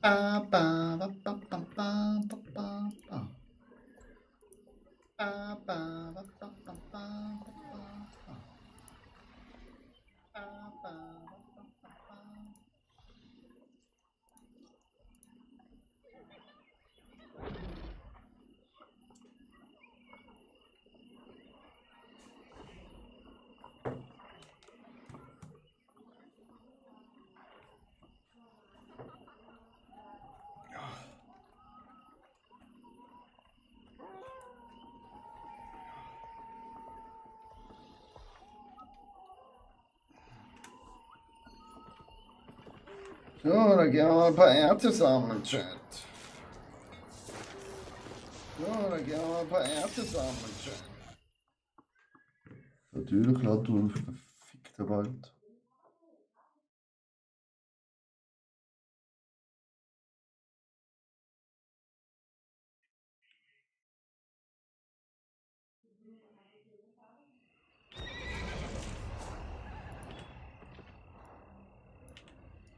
Ba, ba, ba, ba, ba, ba, ba, ba, ba. Ba, ba, ba, ba, ba, ba, ba, ba. Ba, ba, ba, ba, ba, ba. So, da gehen wir mal ein paar Erte sammeln, Chat. So, da gehen wir mal ein paar Erte sammeln, Chat. Natürlich, lad du verfickter Wald.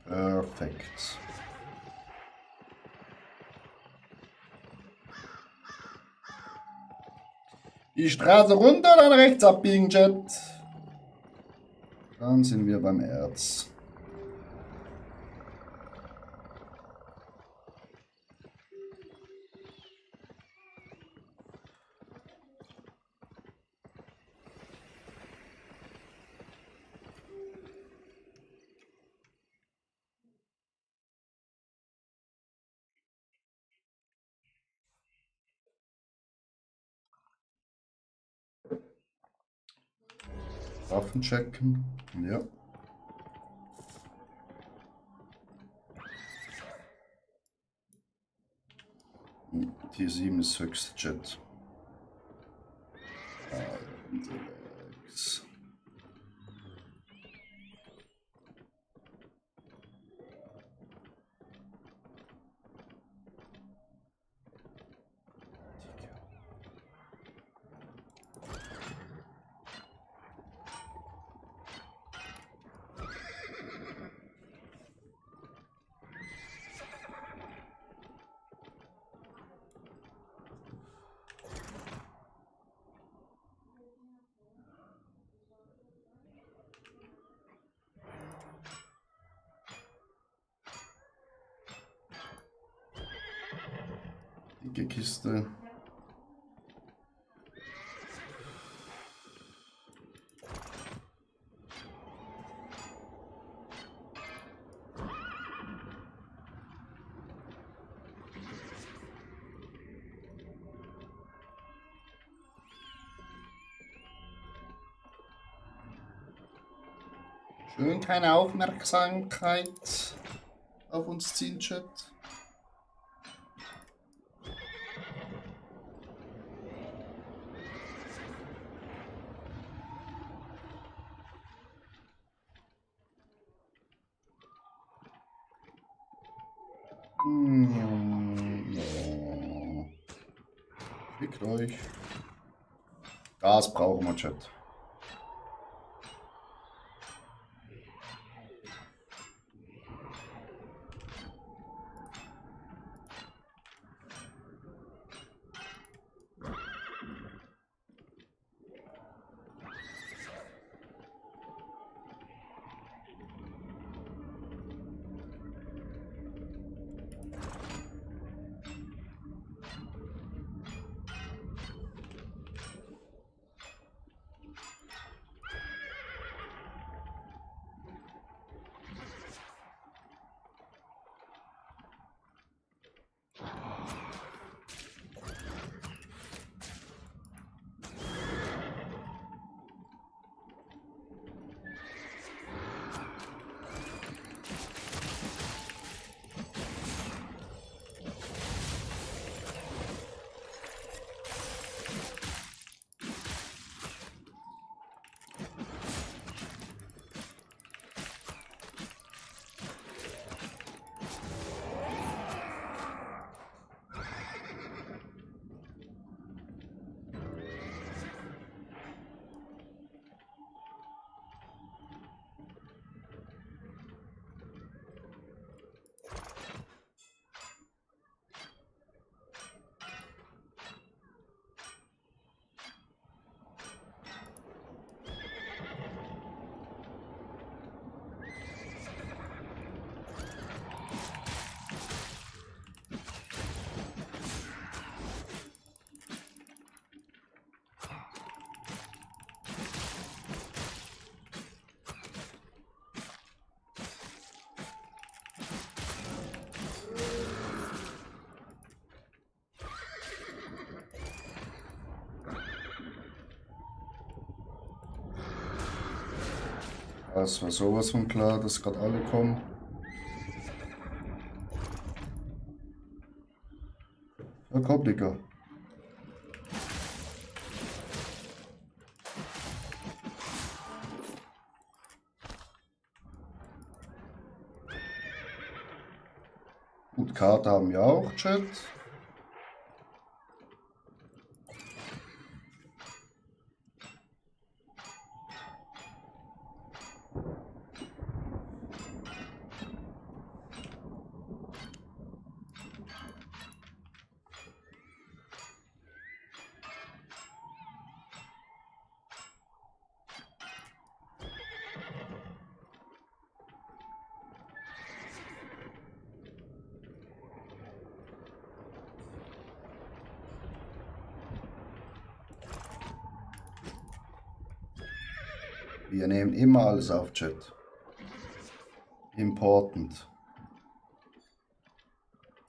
Perfekt. Die Straße runter, dann rechts abbiegen, Chat. Dann sind wir beim Erz. Waffen checken. Ja. Tier 7 ist höchste Chat. Unterwegs. Dicke Kiste. Schön keine Aufmerksamkeit auf uns ziehen, Chat. Fickt euch. Gas brauchen wir, Chat. Das war sowas von klar, dass gerade alle kommen. Ja, komm, Digga. Gut, Karte haben wir auch, Chat. Wir nehmen immer alles auf, Chat. Important.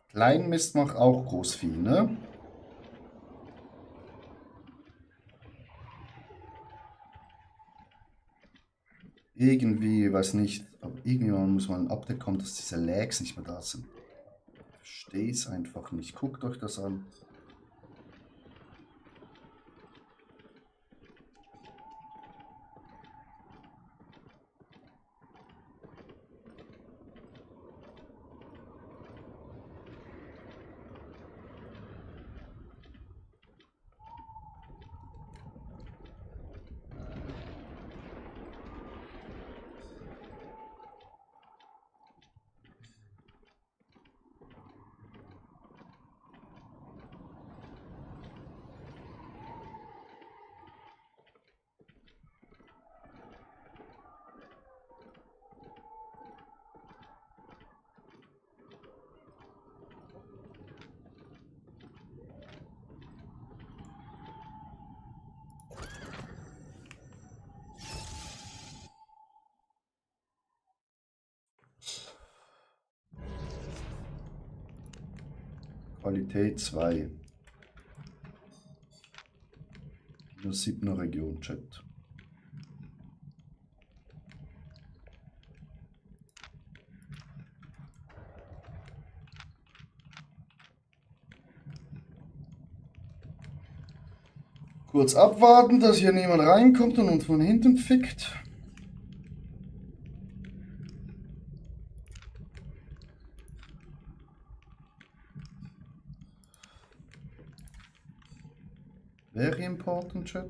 Kleinmist macht auch Großvieh, ne? Irgendwie, weiß nicht, aber irgendwann muss mal ein Update kommen, dass diese Lags nicht mehr da sind. Ich verstehe es einfach nicht. Guckt euch das an. Qualität 2. Nur 7er Region, Chat. Kurz abwarten, dass hier niemand reinkommt und uns von hinten fickt. Very important, Chat.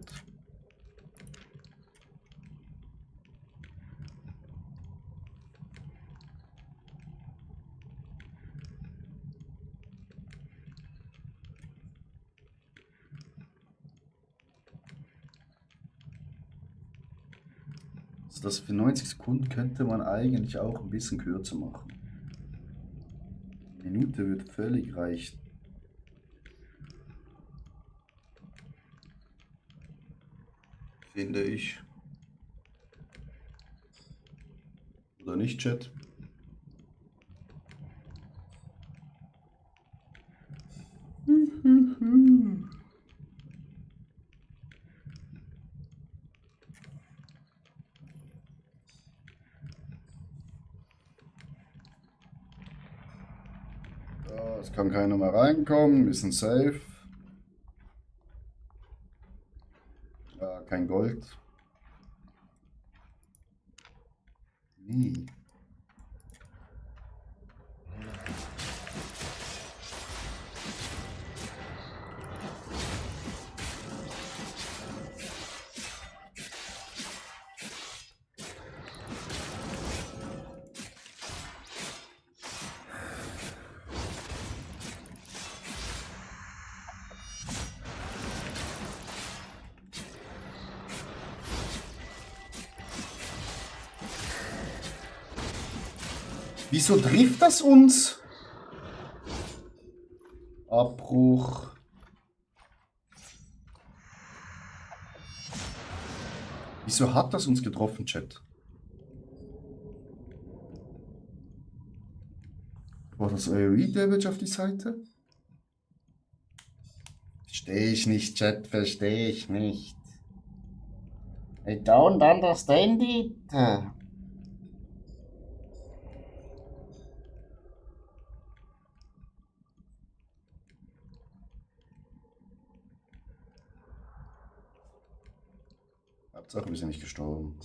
Also das für 90 Sekunden könnte man eigentlich auch ein bisschen kürzer machen. Eine Minute wird völlig reichen. Finde ich. Oder nicht, Chat? Ja, es kann keiner mehr reinkommen, wir sind safe. Ja, kein Gold. Nie. Wieso trifft das uns? Abbruch. Wieso hat das uns getroffen, Chat? War das AoE-Damage auf die Seite? Verstehe ich nicht, Chat, verstehe ich nicht. I don't understand it. Hauptsache, wir sind nicht gestorben.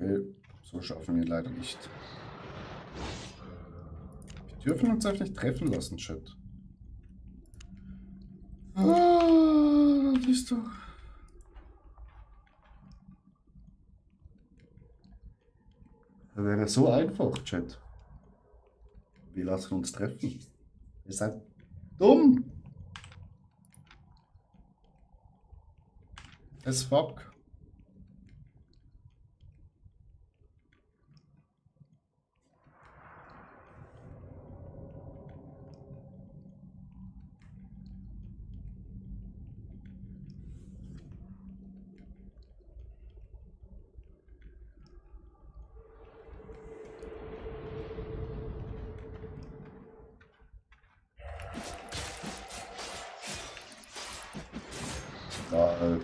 Okay, so schaffen wir leider nicht. Wir dürfen uns einfach nicht treffen lassen, Chat. Ah, das ist doch... Das wäre so einfach, Chat. Wir lassen uns treffen. Ihr seid dumm. As fuck. Alter.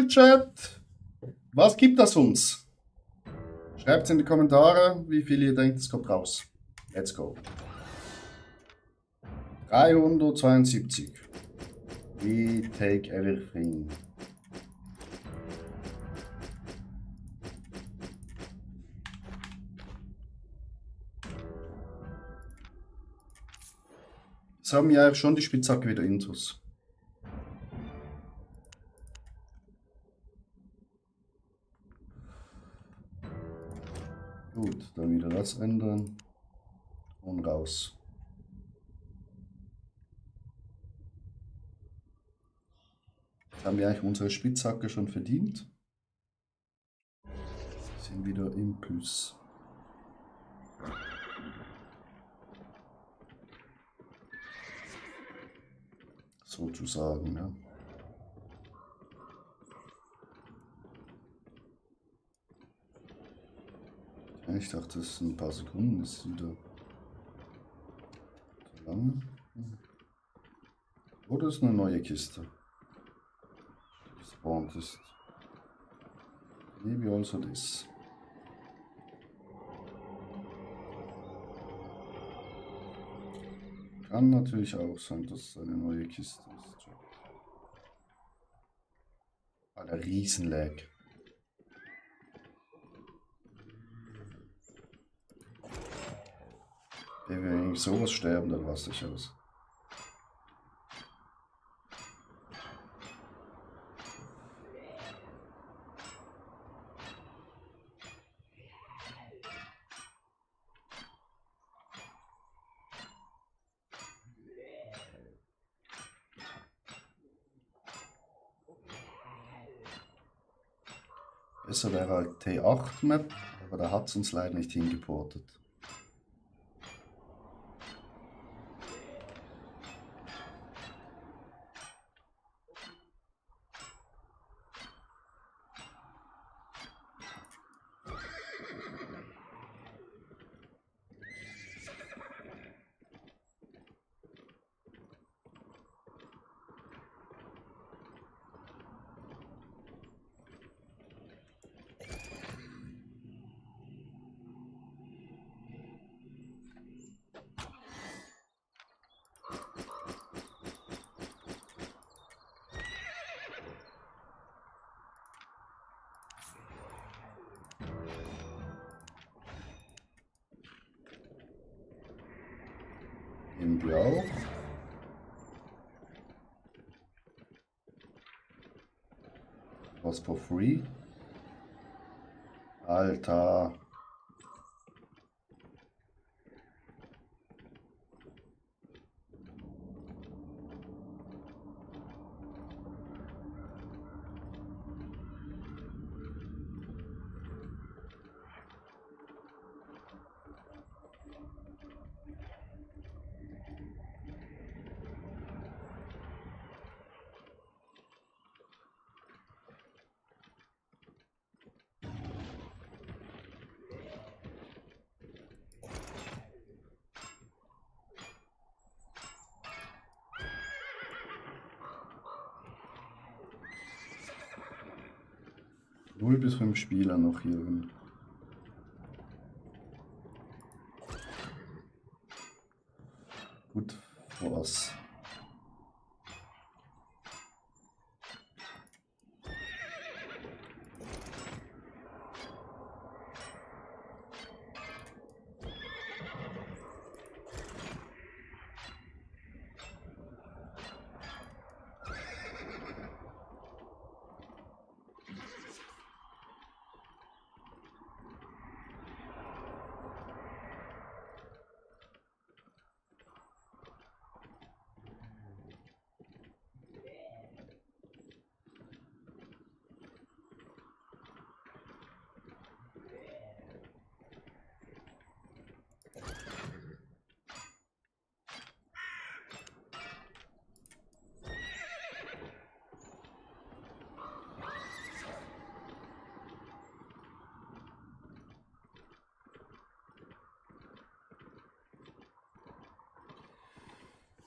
Chat. Was gibt das uns? Schreibt es in die Kommentare, wie viel ihr denkt, es kommt raus. Let's go. 372. We take everything. Jetzt haben wir eigentlich schon die Spitzhacke wieder intus. Gut, dann wieder das ändern und raus. Jetzt haben wir eigentlich unsere Spitzhacke schon verdient. Sind wieder im Plus. Sozusagen, ja. Ich dachte, das sind ein paar Sekunden, ist wieder so lange. Oder ist eine neue Kiste, die gespawnt ist. Maybe also this. Kann natürlich auch sein, dass es eine neue Kiste ist. Alter, Riesenlag. Wenn wir eigentlich sowas sterben, dann lasse ich aus. Besser wäre halt T8-Map, aber da hat es uns leider nicht hingeportet. Nehmen wir auch. Was for free? Alter. Null bis 5 Spieler noch hier. Gut, was?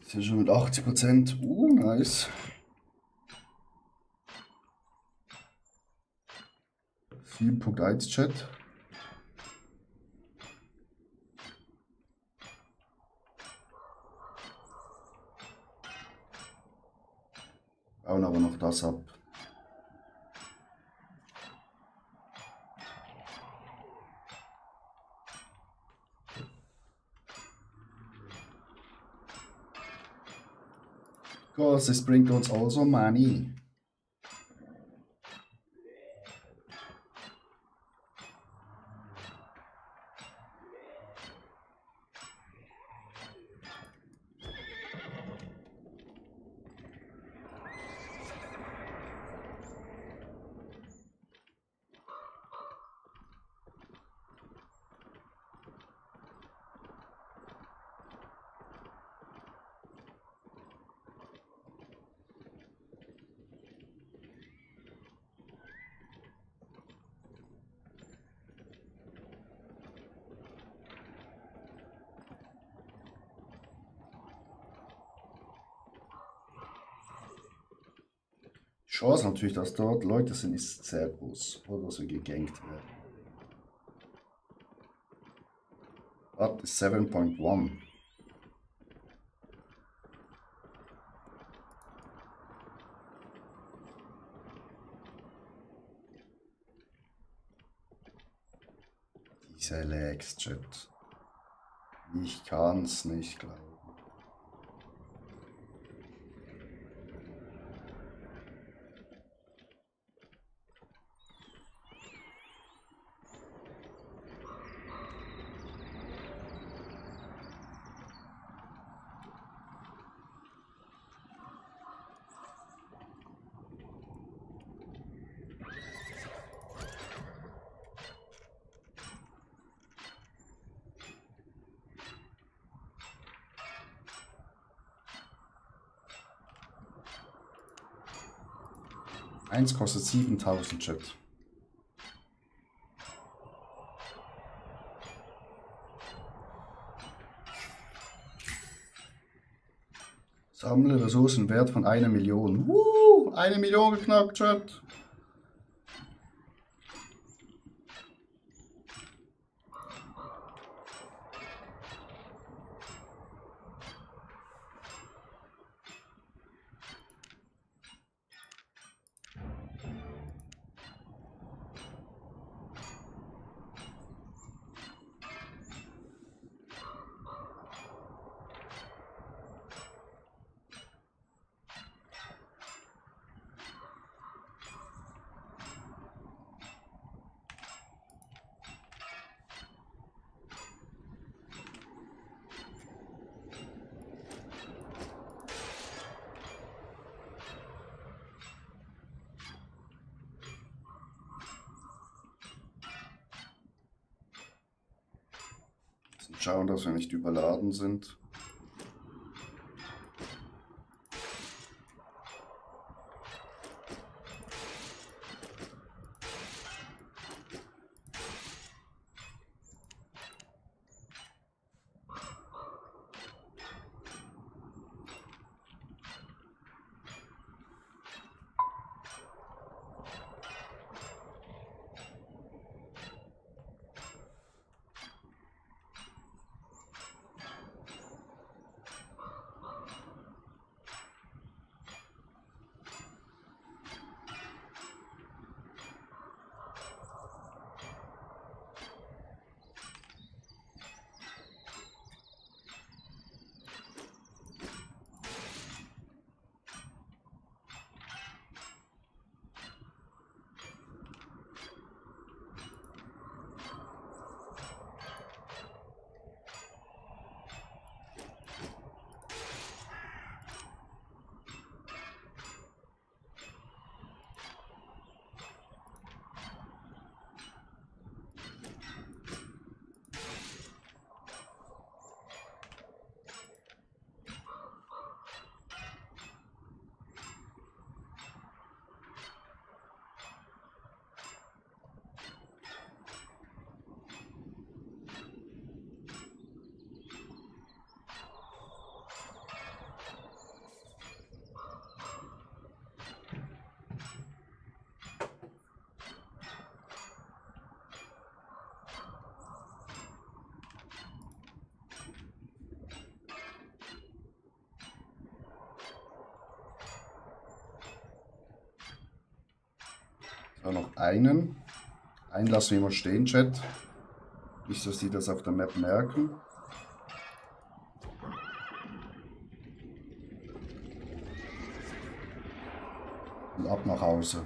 Ist ja schon mit 80%. Nice. 7.1 Chat. Bauen aber noch das ab. Because this brings us also money. Chance natürlich, dass dort Leute sind, ist sehr groß. Oder dass wir gegankt werden. What is 7.1? Dieser Lags-Chat. Ich kann's nicht glauben. Eins kostet 7000 Chat. Sammle Ressourcen Wert von 1 Million. 1 Million geknackt, Chat. Schauen, dass wir nicht überladen sind. So, noch einen. Einen lassen wir mal stehen, Chat. Nicht, dass die das auf der Map merken. Und ab nach Hause.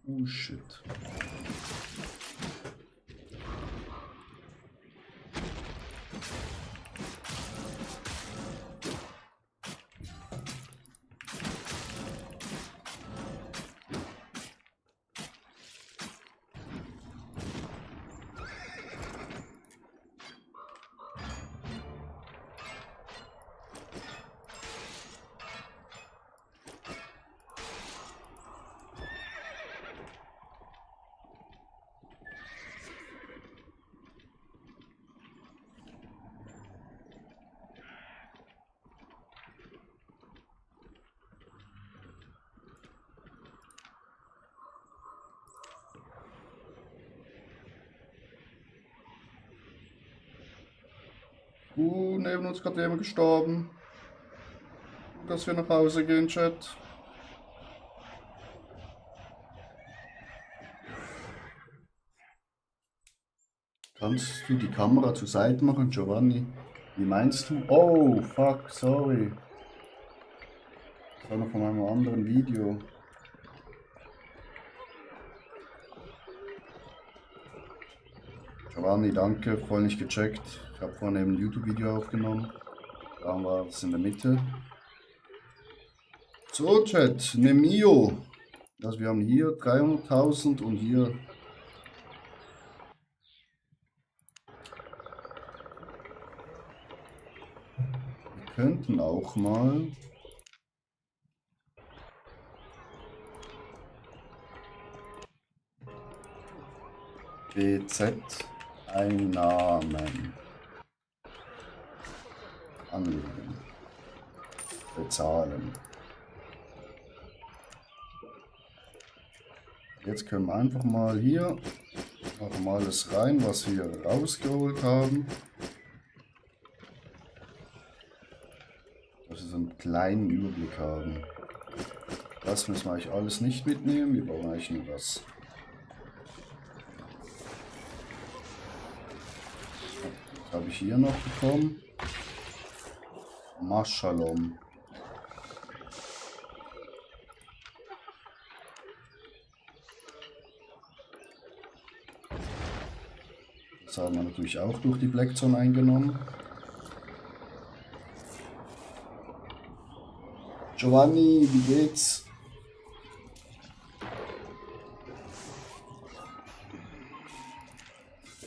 Oh shit. Neben uns gerade jemand gestorben. Dass wir nach Hause gehen, Chat. Kannst du die Kamera zur Seite machen, Giovanni? Wie meinst du? Oh, fuck, sorry. Das war noch von einem anderen Video. Giovanni, danke, voll nicht gecheckt. Ich habe vorhin eben ein YouTube-Video aufgenommen. Da war es in der Mitte. So, Chat, ne Mio. Also wir haben hier 300.000 und hier. Wir könnten auch mal. BZ-Einnahmen anlegen. Bezahlen. Jetzt können wir einfach mal hier noch mal alles rein, was wir rausgeholt haben. Dass wir so einen kleinen Überblick haben. Das müssen wir eigentlich alles nicht mitnehmen. Wir brauchen eigentlich nur das. Was habe ich hier noch bekommen? Mashalom. Das haben wir natürlich auch durch die Black Zone eingenommen. Giovanni, wie geht's?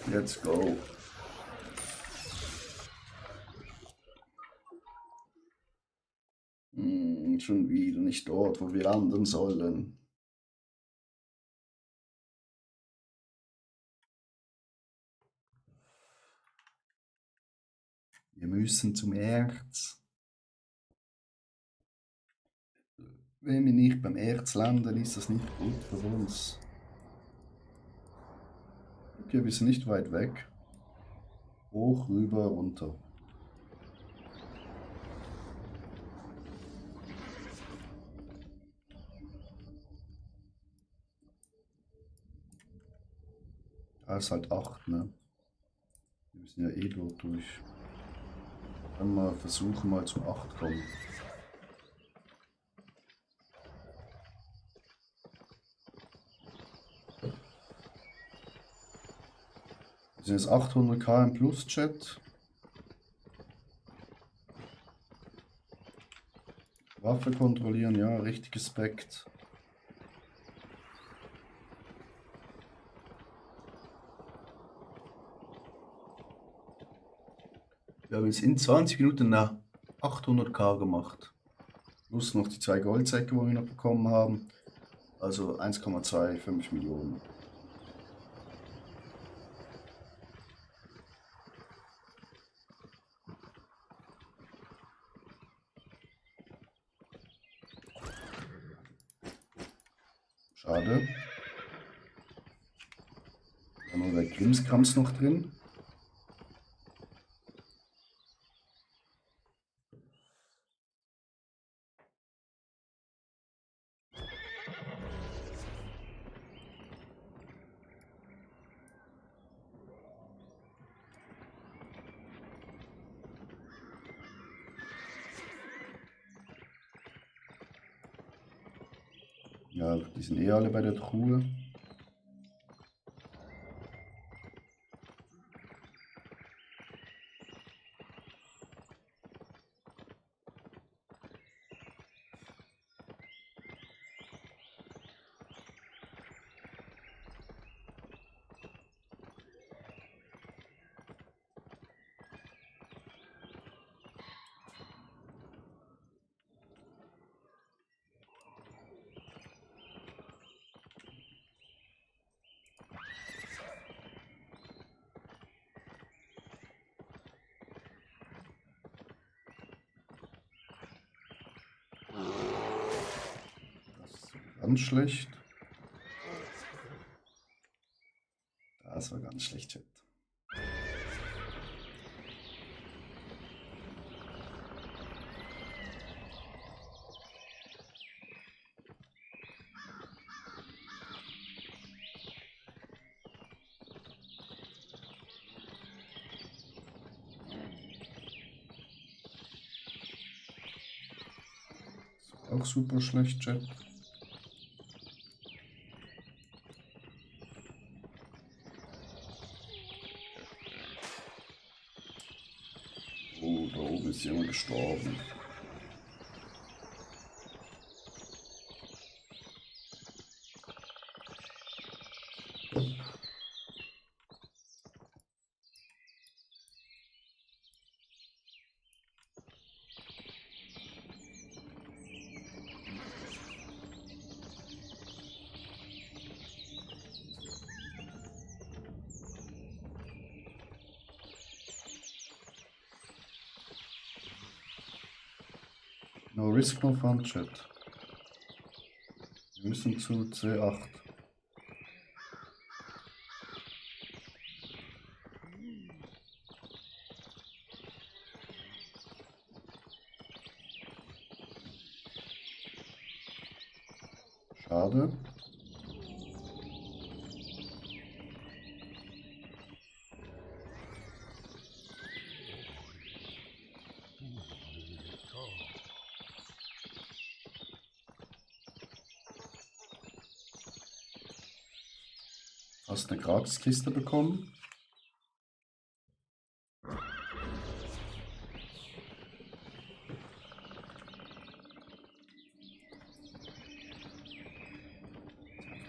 Let's go. Schon wieder nicht dort, wo wir landen sollen. Wir müssen zum Erz. Wenn wir nicht beim Erz landen, ist das nicht gut für uns. Okay, wir sind nicht weit weg. Hoch, rüber, runter. Da ist halt 8, ne? Wir müssen ja eh dort durch. Dann mal versuchen, mal zum 8 kommen. Wir sind jetzt 800 km plus, Chat. Waffe kontrollieren, ja, richtig Respekt. Wir haben jetzt in 20 Minuten nach 800k gemacht. Plus noch die 2 Goldsäcke, die wir noch bekommen haben. Also 1,25 Millionen. Schade. Dann haben wir der Krimskrams noch drin. Ja, die sind eh alle bei der Truhe. Ganz schlecht. Das war ganz schlecht, Chat. Auch super schlecht, Chat. Oh, da oben ist jemand gestorben. No risk, no fun, Chat. Wir müssen zu C8. Schade. Hast eine Gratiskiste bekommen.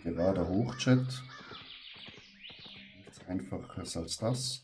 Gerade hoch, Chat. Nichts Einfaches als das.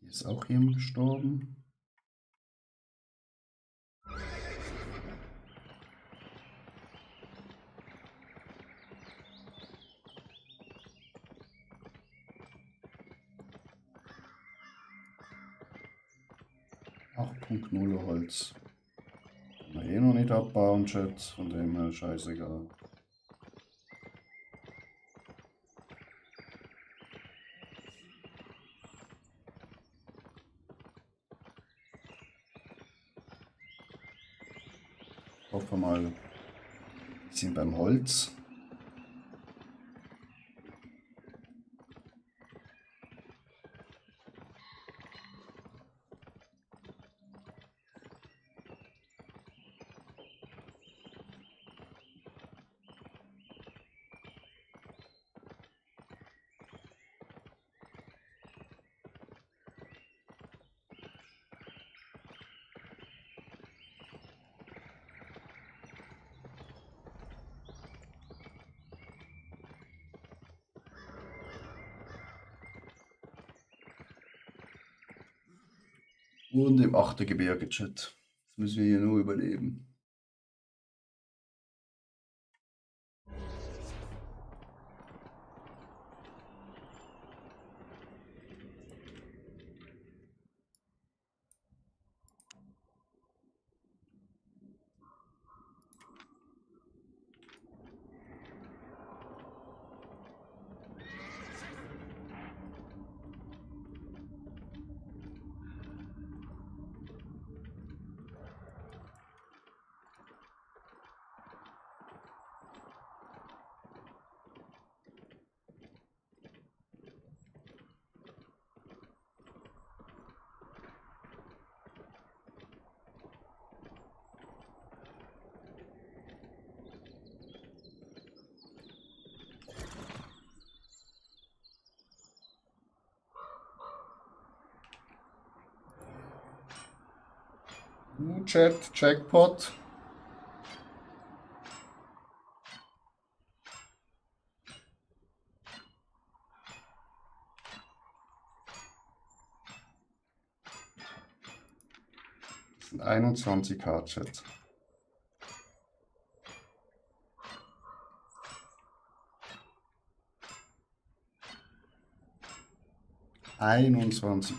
Hier ist auch jemand gestorben. Punkt 0 Holz. Kann man eh noch nicht abbauen, Chat. Von dem her scheißegal. Hoffe mal, wir sind beim Holz. Und im 8. Gebirge, Chat. Das müssen wir hier nur überleben. Chat, Jackpot. Das sind 21k Chat.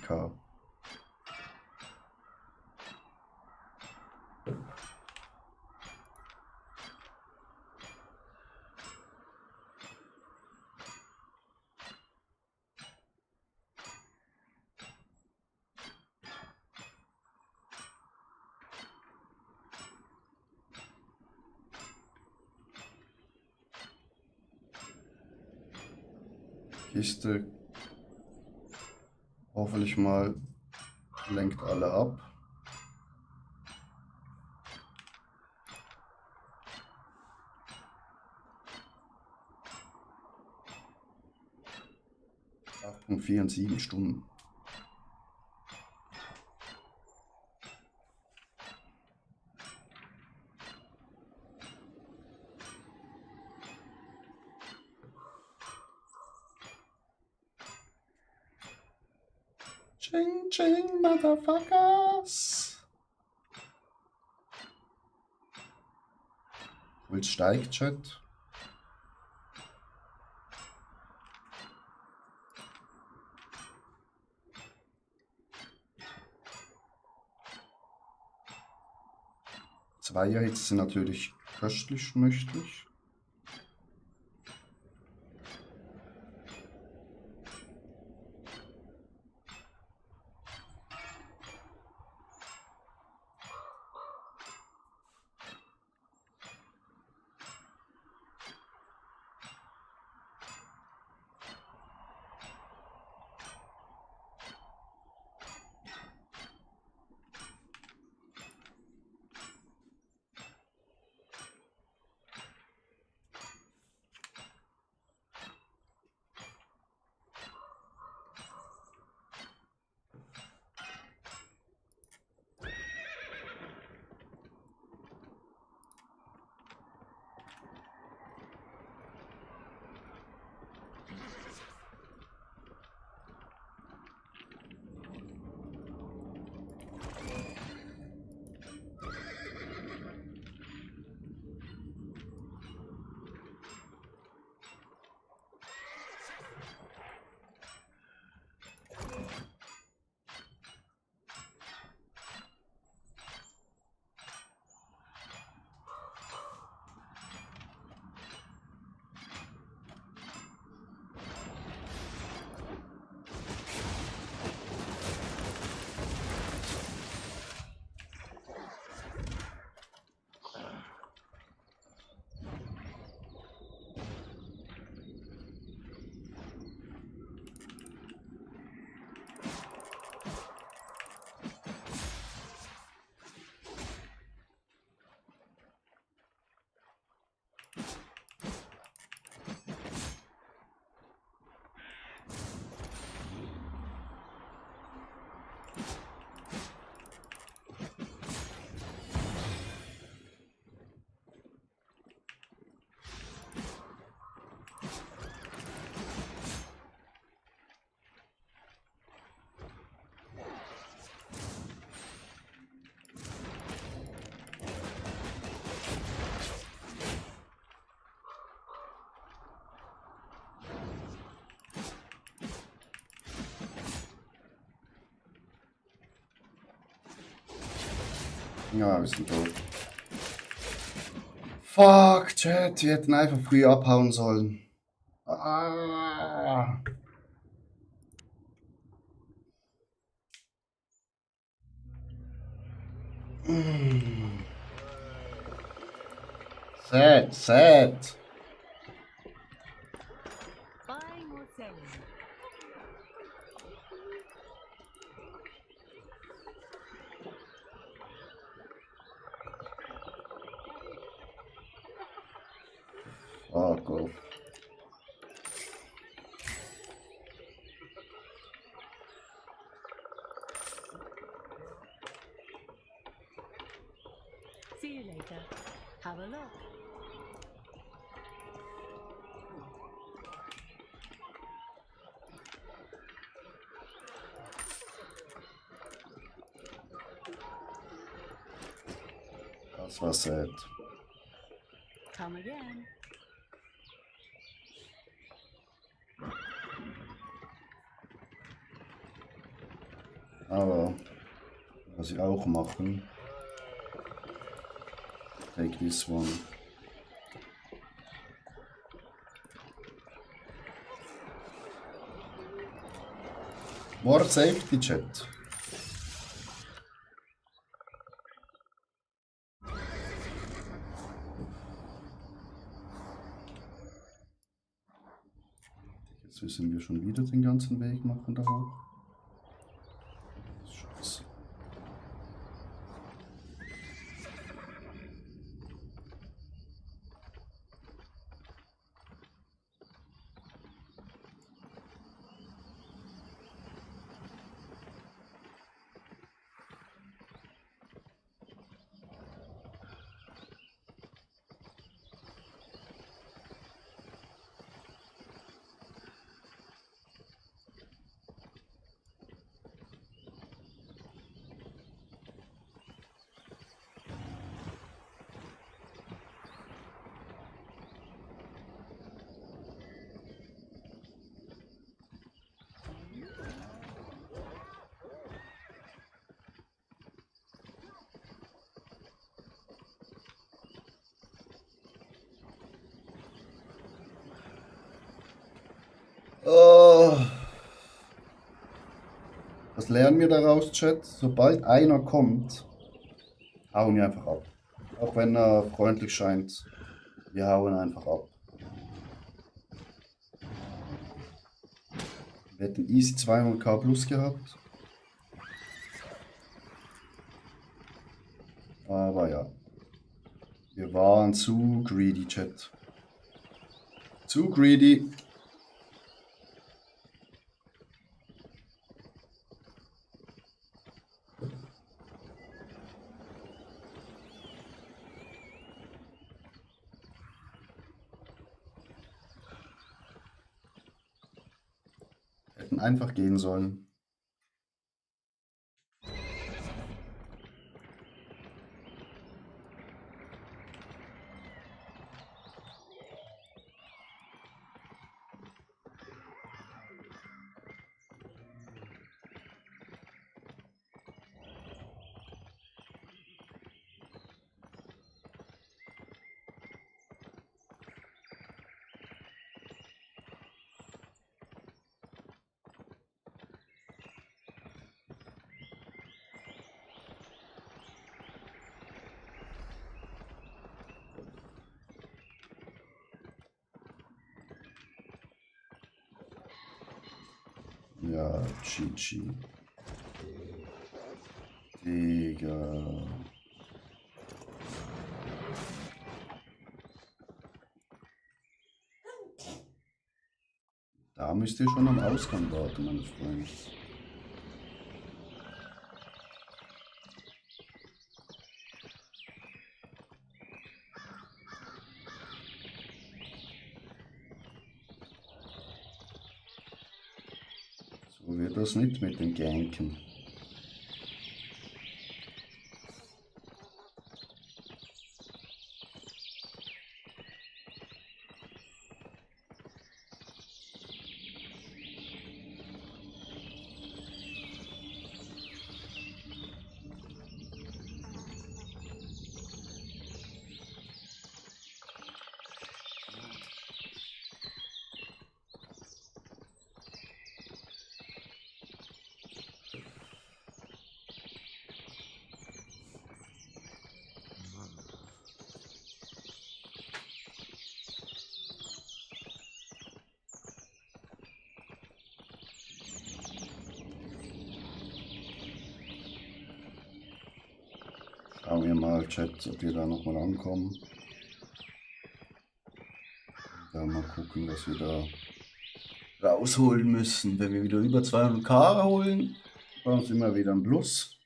K. Kiste hoffentlich mal lenkt alle ab. Achtung, 4 und 7 Stunden. Ching, ching, Motherfuckers. Puls steigt, Chat. Zweierhits sind natürlich köstlich schmöchtlich. Ja, wir sind tot. Fuck, Chat, wir hätten einfach früh abhauen sollen. Ah. Sad, sad. Buying or selling? Fuck off. later. Have a look. Das war sad. Come again. Aber was ich auch machen, take this one. More safety chat. Jetzt müssen wir schon wieder den ganzen Weg machen da hoch. Scheiße. Oh. Was lernen wir daraus, Chat? Sobald einer kommt, hauen wir einfach ab. Auch wenn er freundlich scheint, wir hauen einfach ab. Wir hätten easy 200k plus gehabt. Aber ja. Wir waren zu greedy, Chat. Zu greedy. Hätten einfach gehen sollen. Ja, GG. Digga. Da müsst ihr schon am Ausgang warten, meine Freunde. So wird das nicht mit den Ganken. Schauen wir mal, Chat, ob wir da nochmal ankommen. Dann mal gucken, was wir da rausholen müssen. Wenn wir wieder über 200k holen, dann sind wir wieder ein Plus.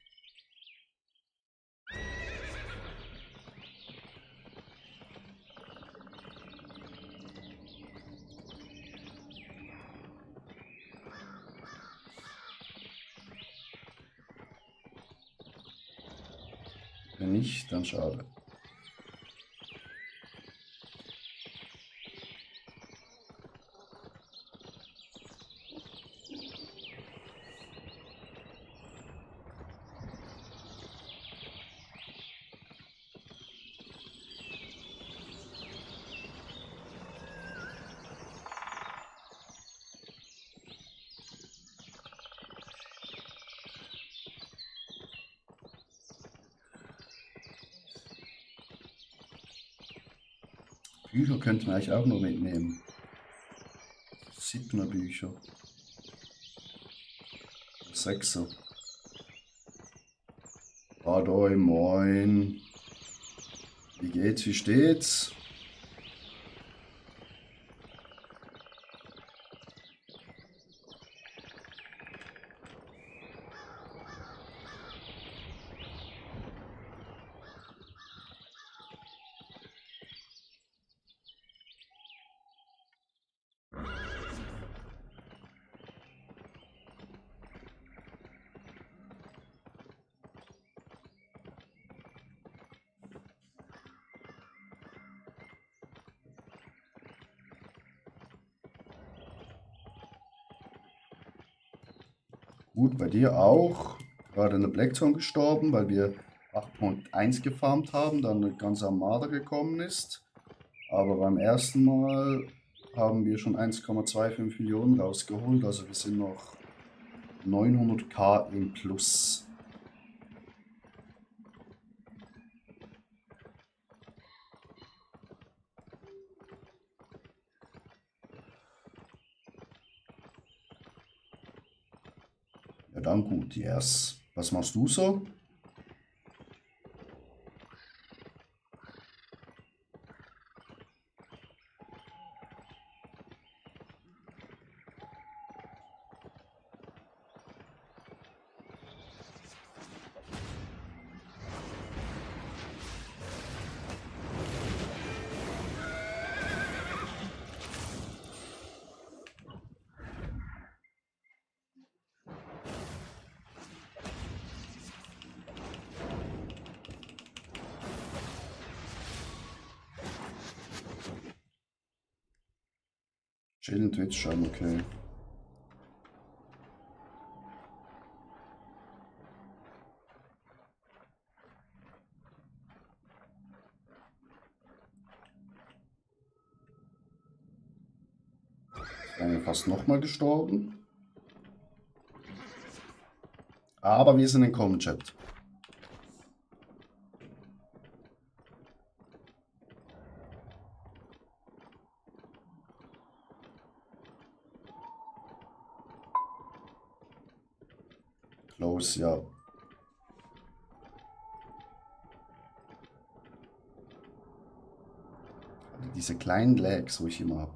Wenn nicht, dann schade. Bücher könnten wir eigentlich auch noch mitnehmen. 7er Bücher. 6er. Adoi, moin. Wie geht's, wie steht's? Gut, bei dir auch. Gerade eine Blackzone gestorben, weil wir 8.1 gefarmt haben, dann eine ganze Armada gekommen ist. Aber beim ersten Mal haben wir schon 1,25 Millionen rausgeholt, also wir sind noch 900k im Plus. Ja, dann gut, yes. Was machst du so? Chillen, Twitch schauen, okay. Wären wir fast nochmal gestorben. Aber wir sind in Common Chat. Close, ja. Also diese kleinen Lags, wo ich immer habe.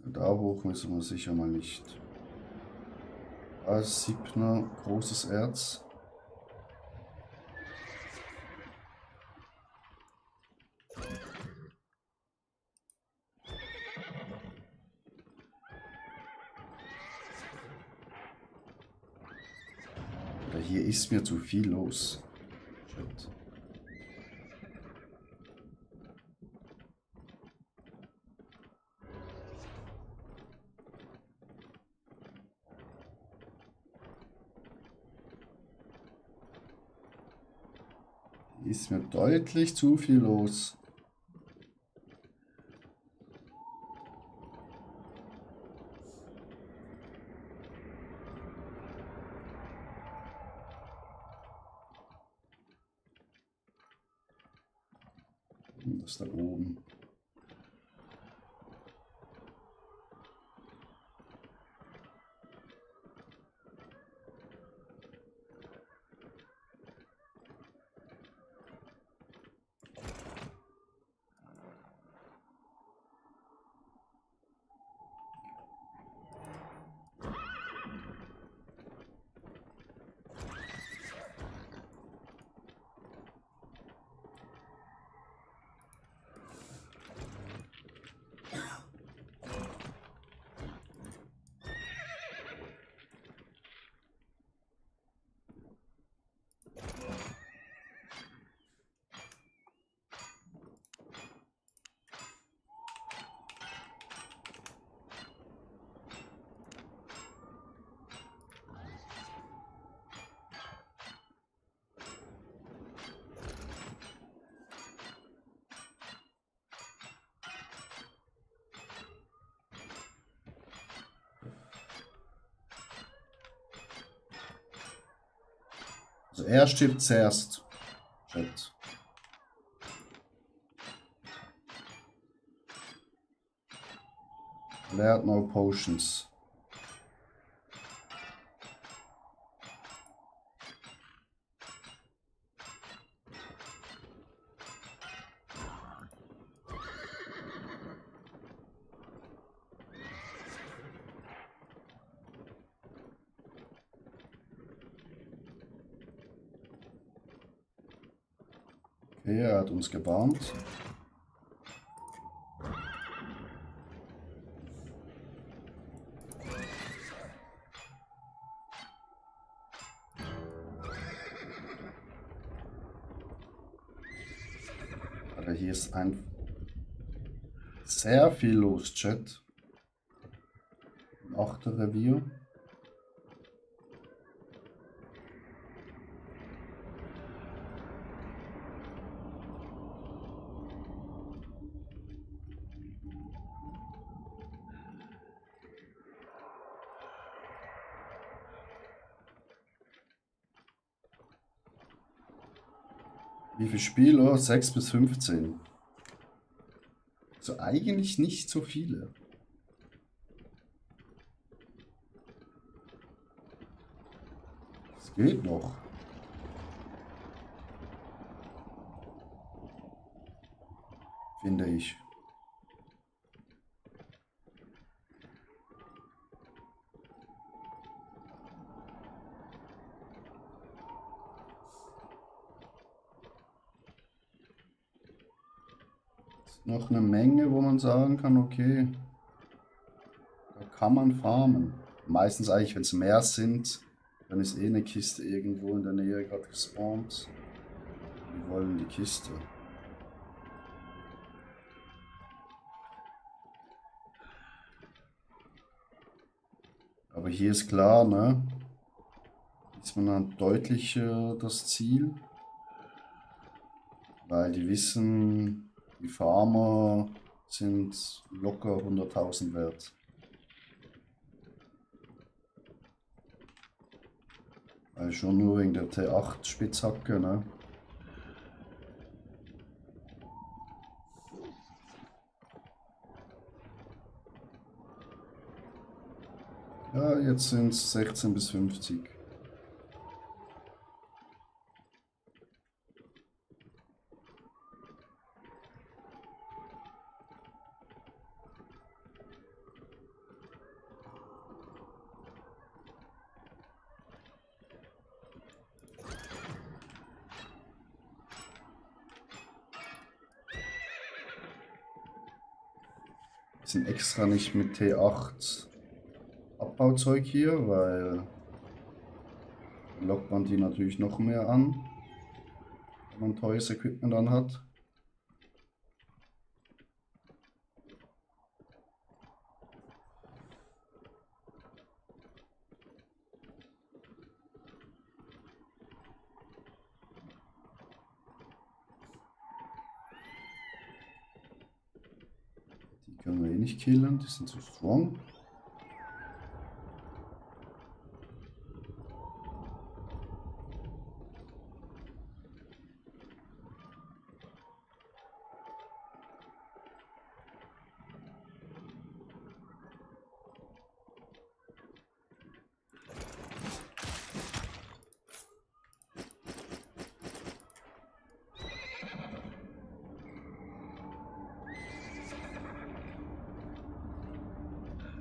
Da hoch müssen wir sicher mal nicht. Da ist 7er, großes Erz. Oder hier ist mir zu viel los. Shit. Hier ist mir deutlich zu viel los. Das da oben. Also er stirbt zuerst. Chat. Und er hat no potions. Okay, er hat uns gewarnt. Aber hier ist ein sehr viel los, Chat. Im 8. Revier. Wie viele Spieler? 6 bis 15. Also eigentlich nicht so viele. Es geht noch. Finde ich. Noch eine Menge, wo man sagen kann, okay, da kann man farmen. Meistens eigentlich, wenn es mehr sind, dann ist eh eine Kiste irgendwo in der Nähe gerade gespawnt. Wir wollen die Kiste. Aber hier ist klar, ne? Ist man dann deutlich das Ziel. Weil die wissen, die Farmer sind locker 100.000 wert. Weil schon nur wegen der T8 Spitzhacke, ne? Ja, jetzt sind es 16 bis 50. Sind extra nicht mit T8 Abbauzeug hier, weil lockt man die natürlich noch mehr an, wenn man teures Equipment dann hat. Die können wir eh nicht killen, die sind zu strong.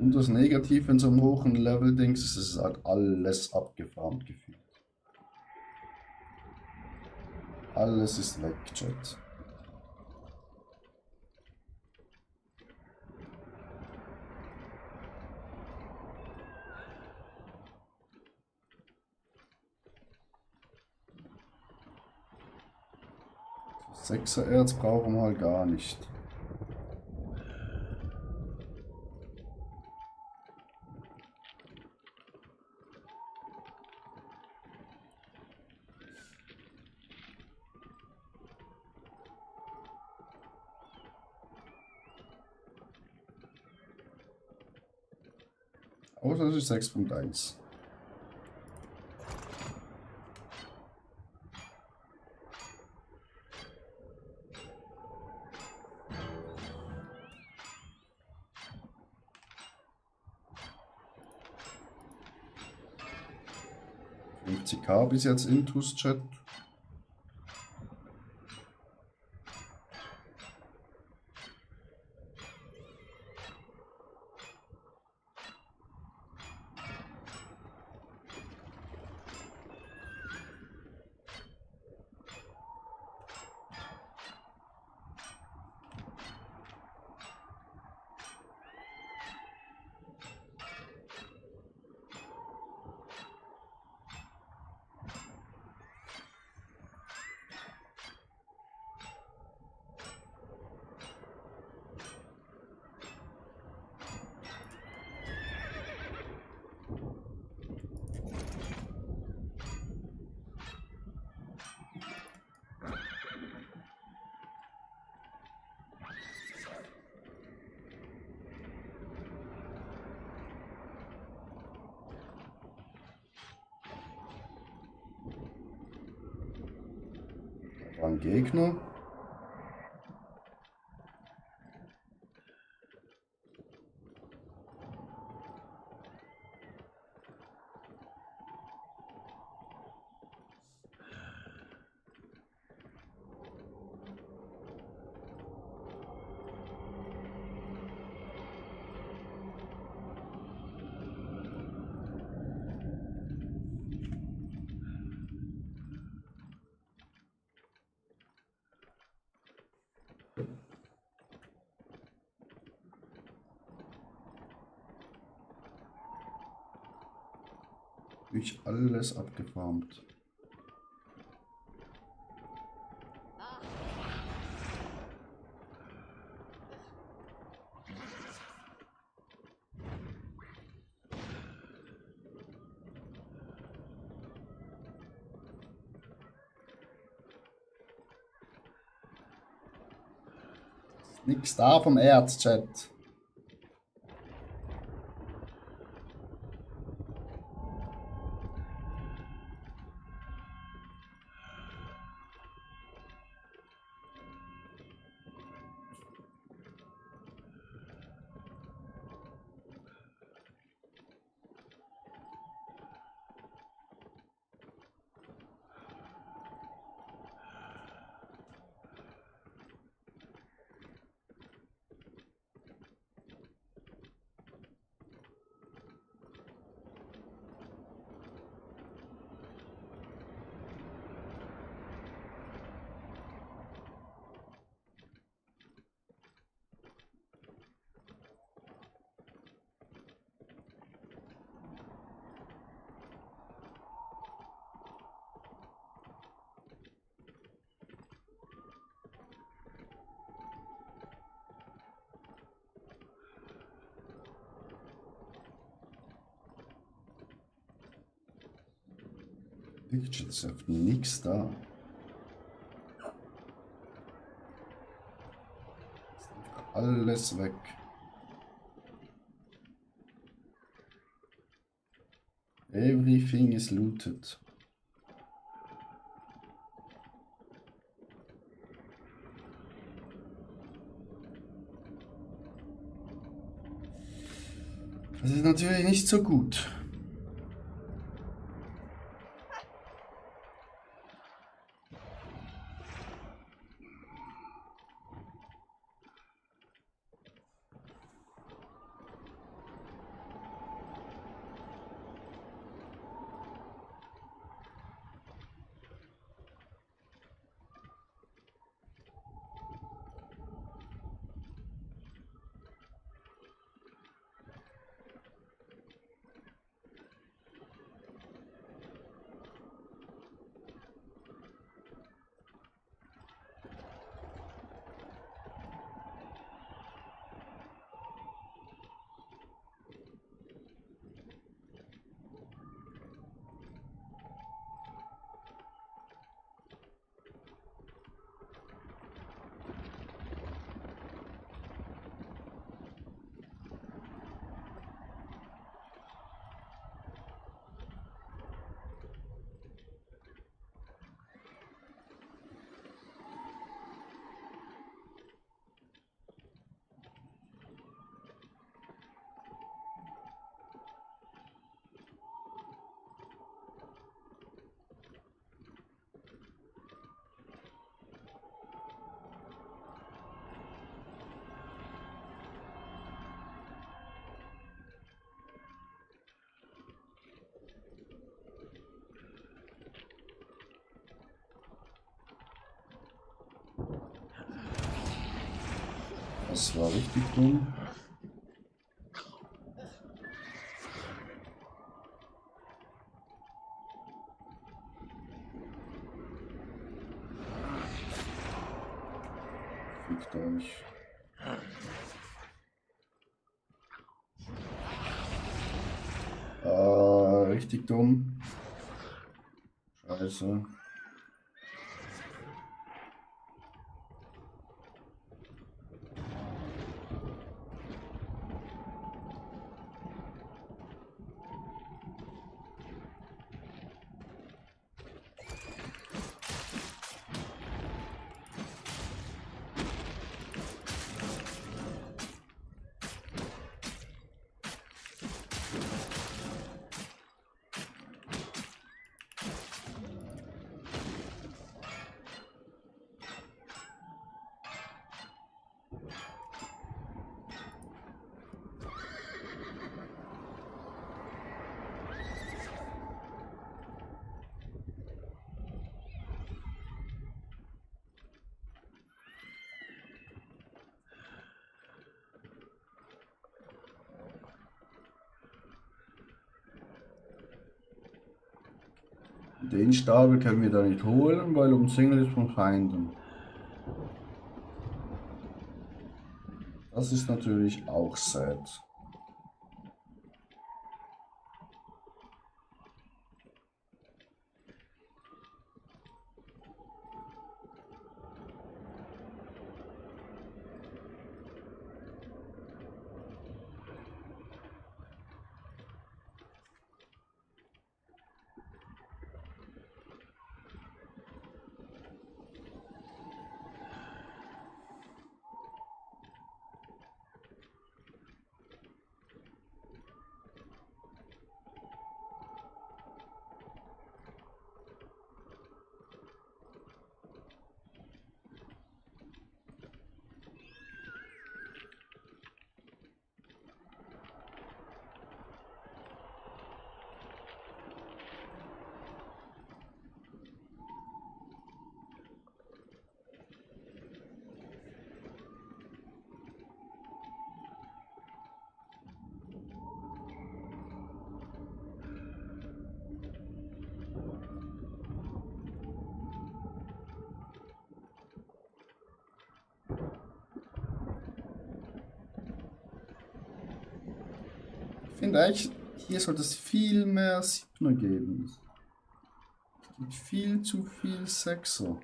Und das Negative in so einem hohen Level-Dings ist, es ist halt alles abgefarmt gefühlt. Alles ist weg, Chat. Sechser Erz brauchen wir halt gar nicht. Außer es ist 6.1. 50k bis jetzt Intus Chat. Ein Gegner. Durch alles abgefarmt. Nix da vom Erzchat. Jetzt ist nichts da. Alles weg. Everything is looted. Das ist natürlich nicht so gut. Das war richtig dumm. Fickt euch. Richtig dumm. Scheiße. Den Stapel können wir da nicht holen, weil umzingelt ist von Feinden. Das ist natürlich auch sad. Ich finde eigentlich, hier sollte es viel mehr Siebner geben. Es gibt viel zu viel Sechser.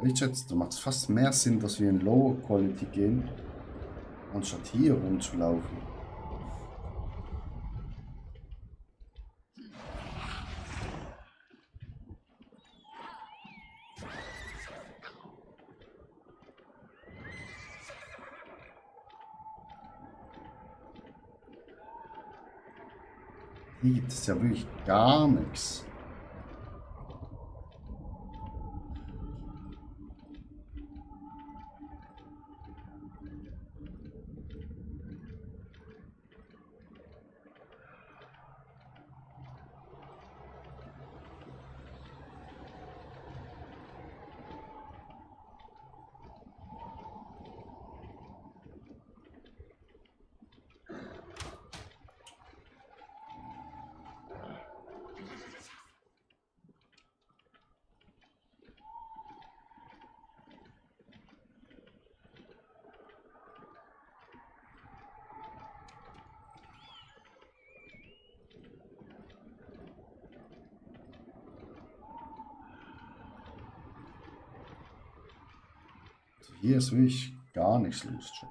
Ich schätze, da macht es fast mehr Sinn, dass wir in Lower Quality gehen, anstatt hier rumzulaufen. Hier gibt es ja wirklich gar nichts. Also hier ist wirklich gar nichts los, Chat.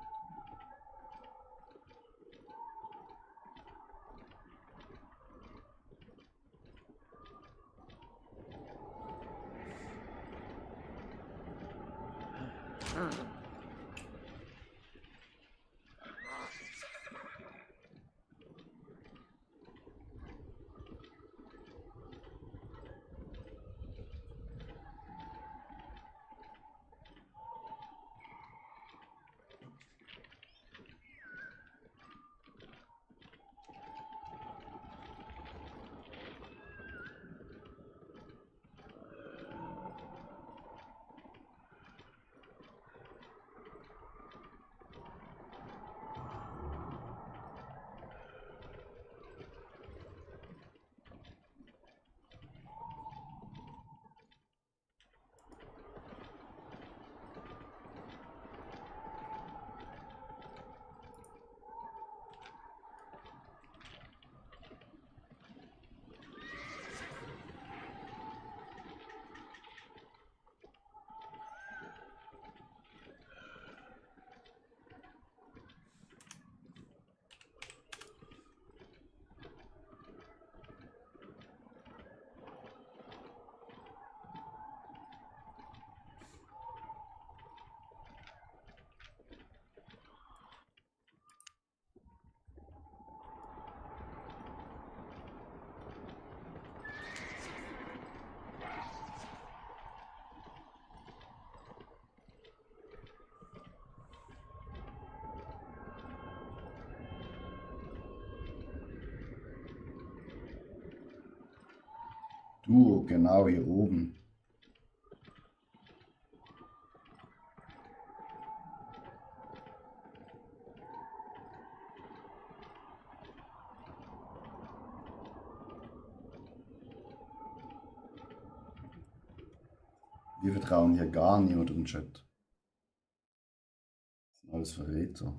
Du, genau hier oben. Wir vertrauen hier gar niemandem, Chat. Das sind alles Verräter.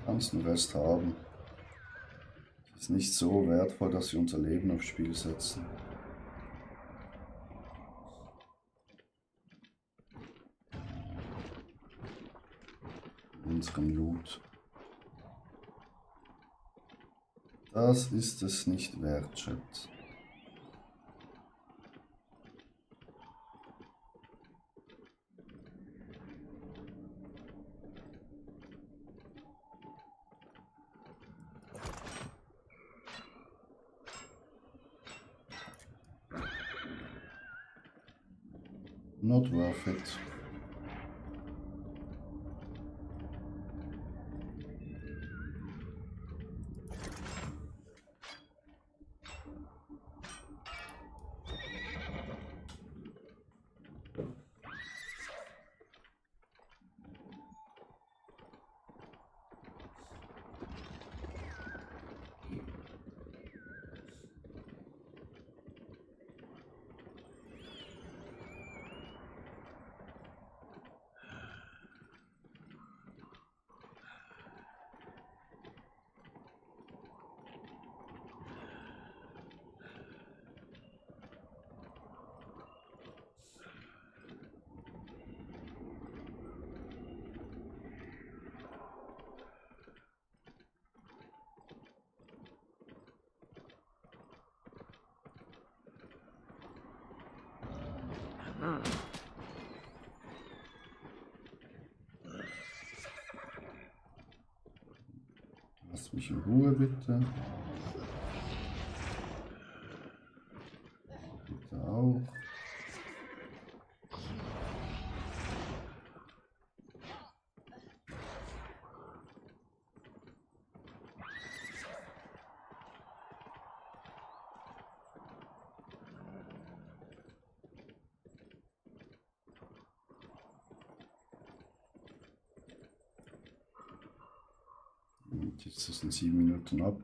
Kannst den Rest haben. Ist nicht so wertvoll, dass wir unser Leben aufs Spiel setzen. Unseren Loot. Das ist es nicht wert, Chat. Not worth it. Lass mich in Ruhe, bitte. Bitte auch. Und jetzt sind 7 Minuten ab.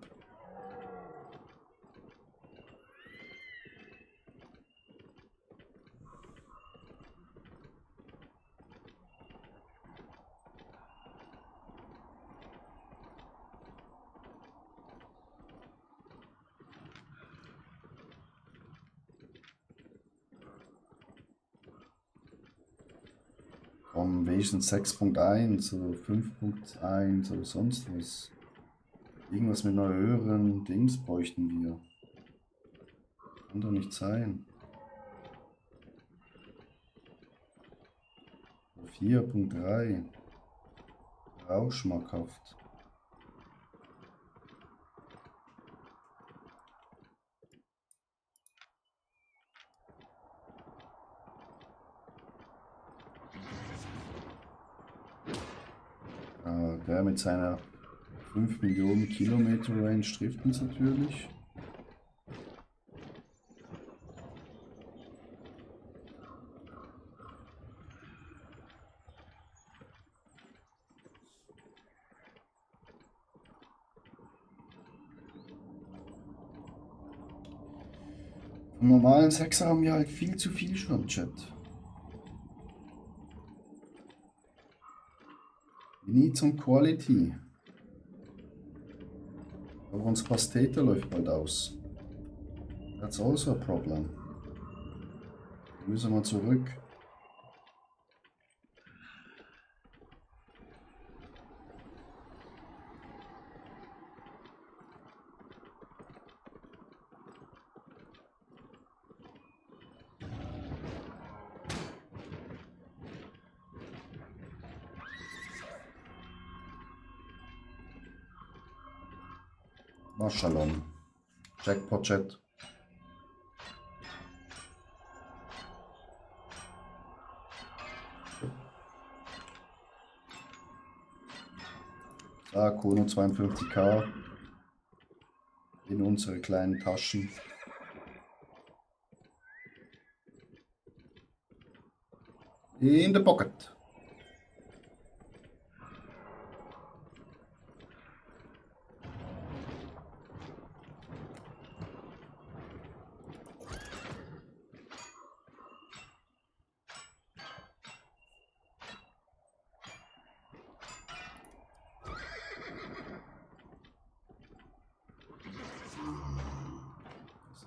Vom Version 6.1 oder 5.1 oder sonst was. Irgendwas mit einer höheren Dings bräuchten wir. Kann doch nicht sein. 4.3. Auch schmackhaft. Der mit seiner 5 Millionen Kilometer Range trifft uns natürlich. Im normalen Sechser haben wir halt viel zu viel schon, Chat. We need some quality. Aber unser Pastete läuft bald aus. That's also a problem. Müssen wir zurück. Shalom. Jackpot Chat. Da, Kono 52k in unsere kleinen Taschen. In the pocket.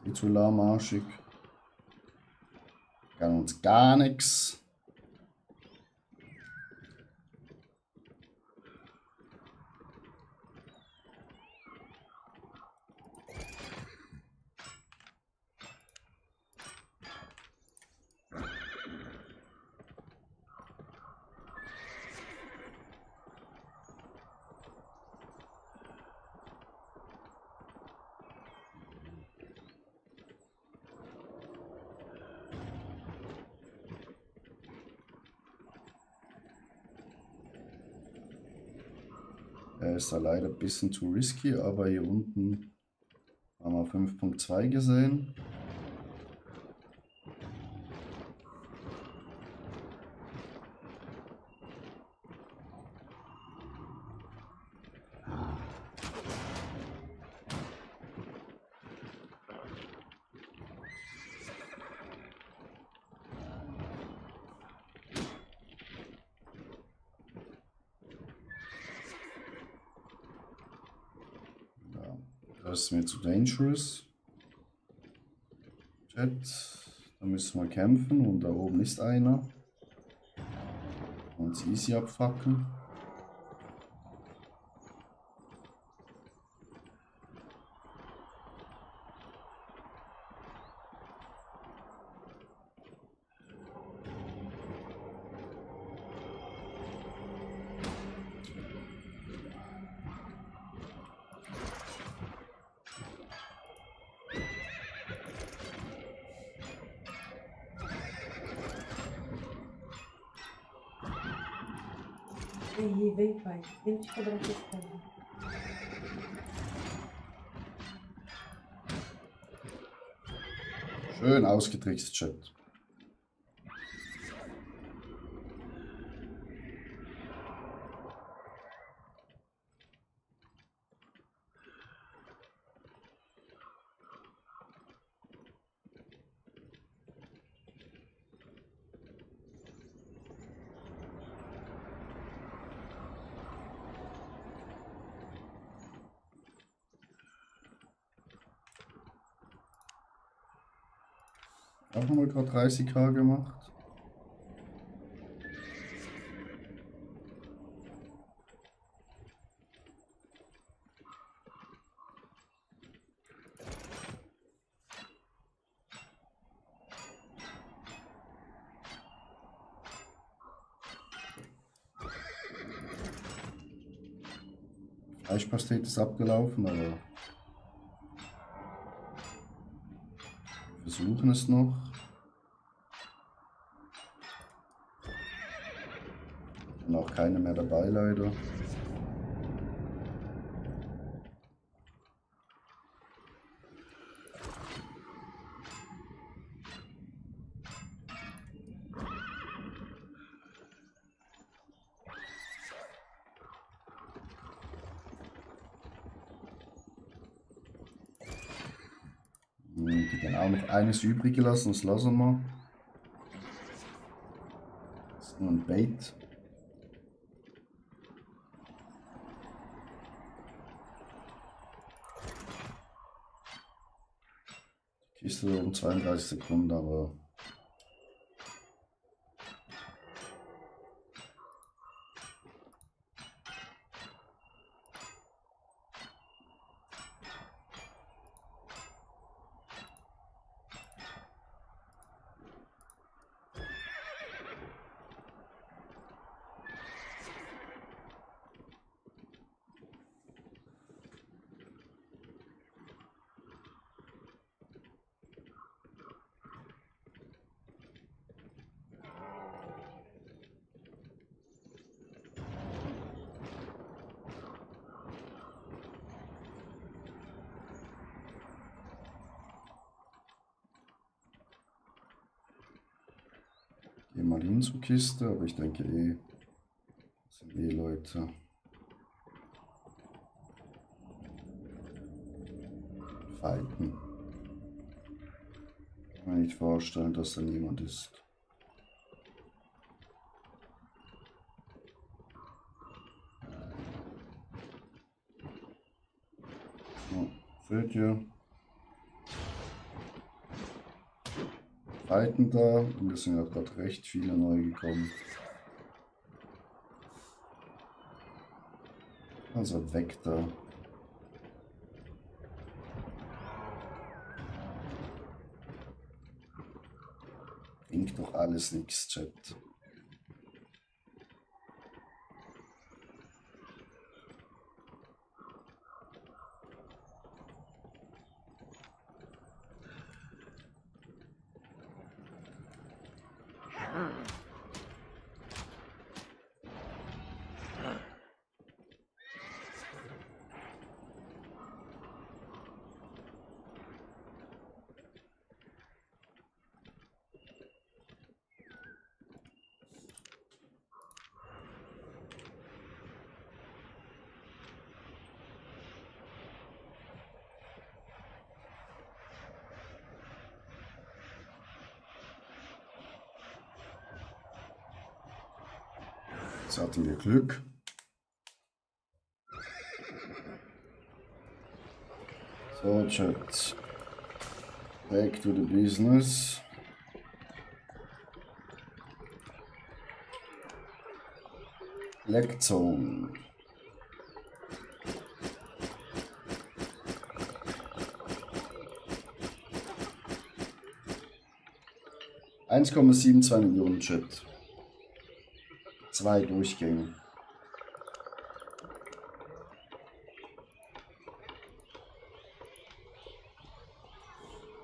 Viel zu lahmarschig. Kann uns gar nichts. Er ist da leider ein bisschen zu risky, aber hier unten haben wir 5.2 gesehen. Das ist mir zu dangerous. Chat, da müssen wir kämpfen und da oben ist einer. Uns easy abfacken. Aí, vem, pai. Vem te quebrar essa escada. Schön ausgetrickst, Chat. Auch nochmal gerade 30k gemacht. Fleischpastet ist abgelaufen, aber wir versuchen es noch. Und auch keine mehr dabei, leider. Genau, noch eines übrig gelassen, das lassen wir. Das ist nur ein Bait. Die Kiste um 32 Sekunden, aber gehen mal hin zur Kiste, aber ich denke das sind Leute. Fighten. Kann mir nicht vorstellen, dass da niemand ist. So, seht ihr? fighten da und es sind ja gerade recht viele neu gekommen. Also weg da. Bringt doch alles nichts, Chat. Jetzt hatten wir Glück. So, Chat. Back to the business. Black Zone. $1,72 Millionen Chat. 2 Durchgänge.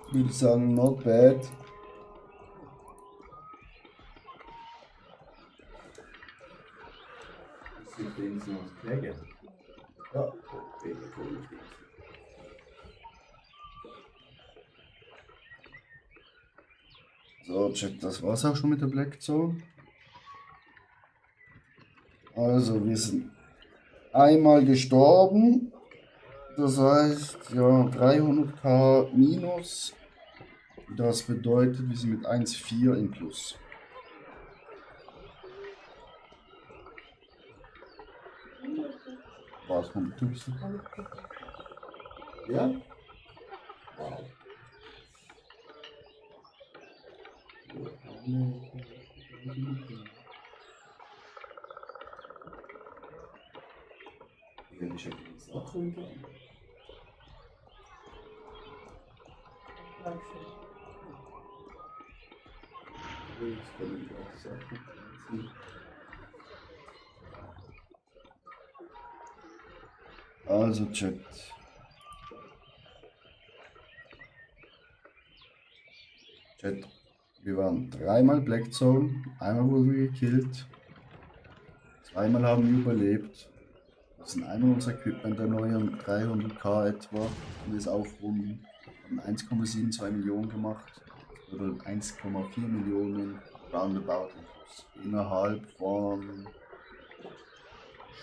Ich würde sagen, not bad. Sind wir jetzt noch Kläger? Ja, okay, cool. So, Chat, das war's auch schon mit der Black Zone. Also, wir sind einmal gestorben. Das heißt, ja, 300k minus. Das bedeutet, wir sind mit 1,4 im Plus. Was vom Tüchsen? Ja? Wow. Ja, ich habe die Sachen da. Jetzt können wir auch die Sachen ziehen. Also, Chat. Chat. Wir waren 3-mal Black Zone. Einmal wurden wir gekillt. 2-mal haben wir überlebt. Das sind einmal unser Equipment der neue und 300k etwa. Und das aufrunden. Haben 1,72 Millionen gemacht. Oder 1,4 Millionen roundabout im Plus. Innerhalb von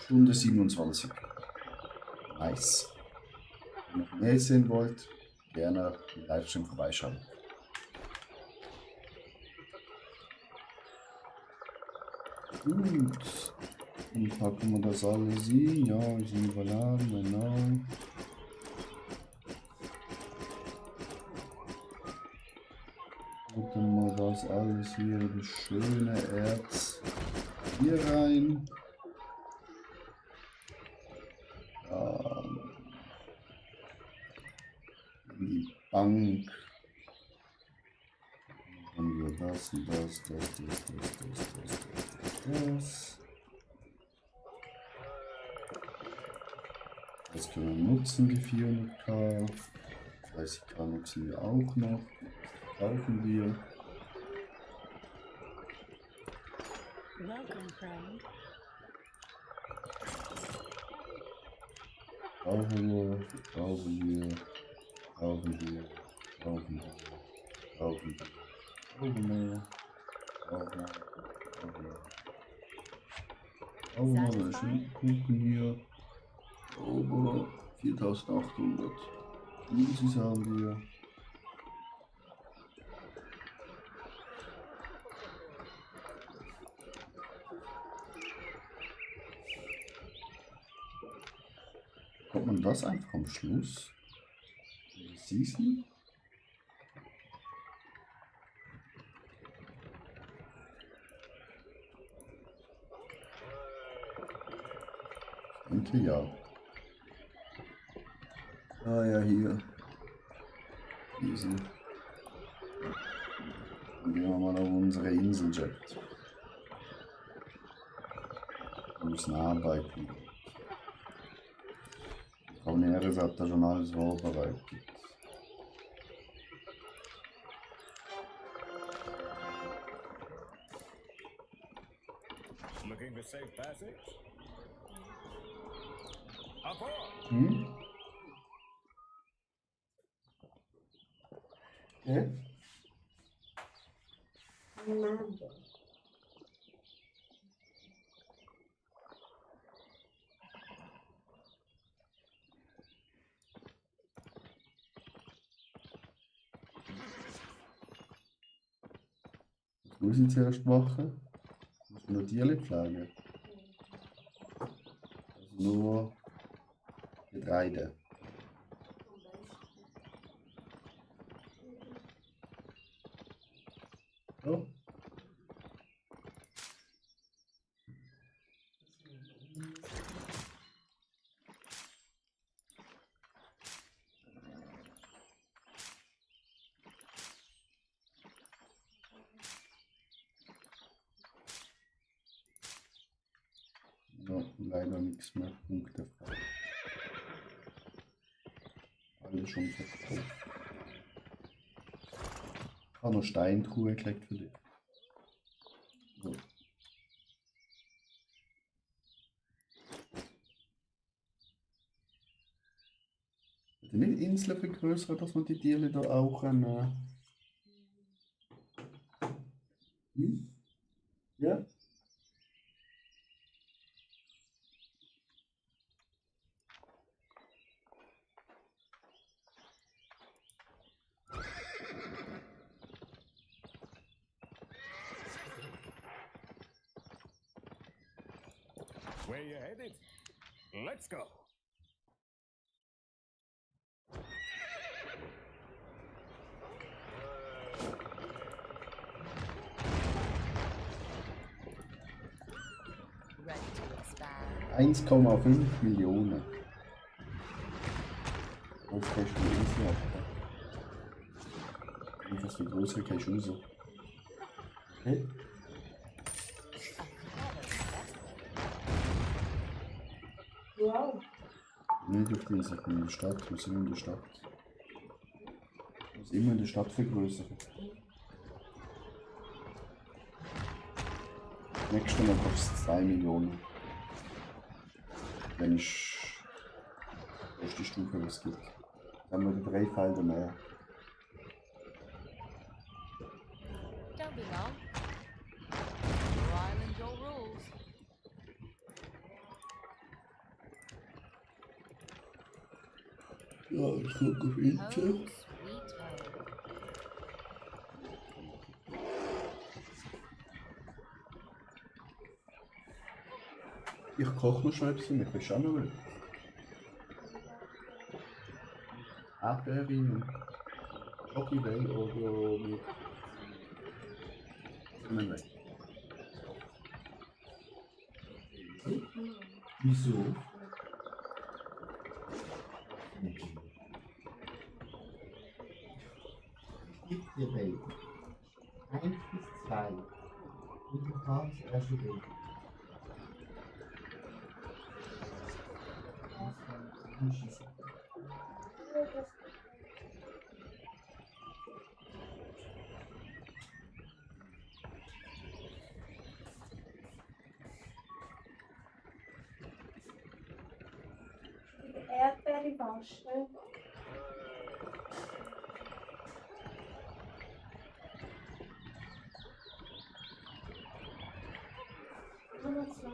Stunde 27. Nice. Wenn ihr noch mehr sehen wollt, gerne im Livestream vorbeischauen. Gut. Und packen wir das alles hin. Ja, wir sind überladen, genau. Gucken wir das alles hier, das schöne Erz hier rein. In die Bank. Dann haben wir das und das. Das können wir nutzen, die 400k. 30k nutzen wir auch noch. Das kaufen wir. Welcome, friend. Kaufen wir, kaufen wir, kaufen wir, kaufen wir, kaufen wir, kaufen wir, kaufen wir, kaufen wir. Kaufen wir, das ist ein Kuchen hier. Over 4800. Dieses haben wir. Kommt man das einfach am Schluss? Season? denke ja. Ah ja, hier. Easy. Dann gehen wir mal auf unsere Inseljet. Wir müssen arbeiten. Frau Neres hat da schon alles vorbereitet. Looking for safe passage? Aboard! Hm? Okay. Amanda. Was muss ich zuerst machen? Ich muss nur Tierli pflegen. Also nur Getreide. So. Ja, leider nichts mehr. Punkte frei. Alles schon verkauft. Ich habe noch Steintruhe gekriegt für dich. So. Hat die nicht Inseln vergrößern, dass man die Tiere da auch hm? Ja? Where you headed? Let's go! Ready to expand. 1,5 Millionen. Was kannst du Insel machen? Und was für größere kannst du raus? Okay. Wow. Nicht auf die Insel, ich bin in der Stadt. Wir sind in der Stadt. Ich muss immer in der Stadt vergrößern. Nächstes Mal kostet es 2 Millionen. Wenn ich die erste Stufe was gibt. Dann haben wir 3 Felder mehr. Don't be long. Your island, your rules. Ja, ich gucke auf Home, Insel. sweet home. Ich koche noch schnell etwas für mich. Willst du auch noch was? Erdbeere und Schokiwei oder mit Zimmerwei. Wieso? Ich gebe dir welche. 1 bis 2. Und du kannst erst welche. Erdbeere waschen. Nummer 2.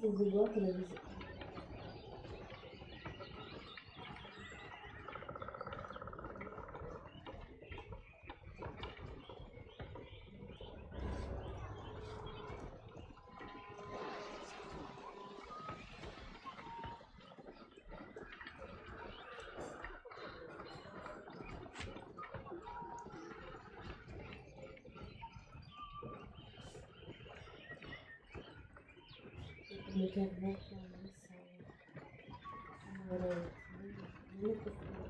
Siz de bu televizyon. Mükemmel planlı sayı. Ama öğretmenim, yeni kısmı.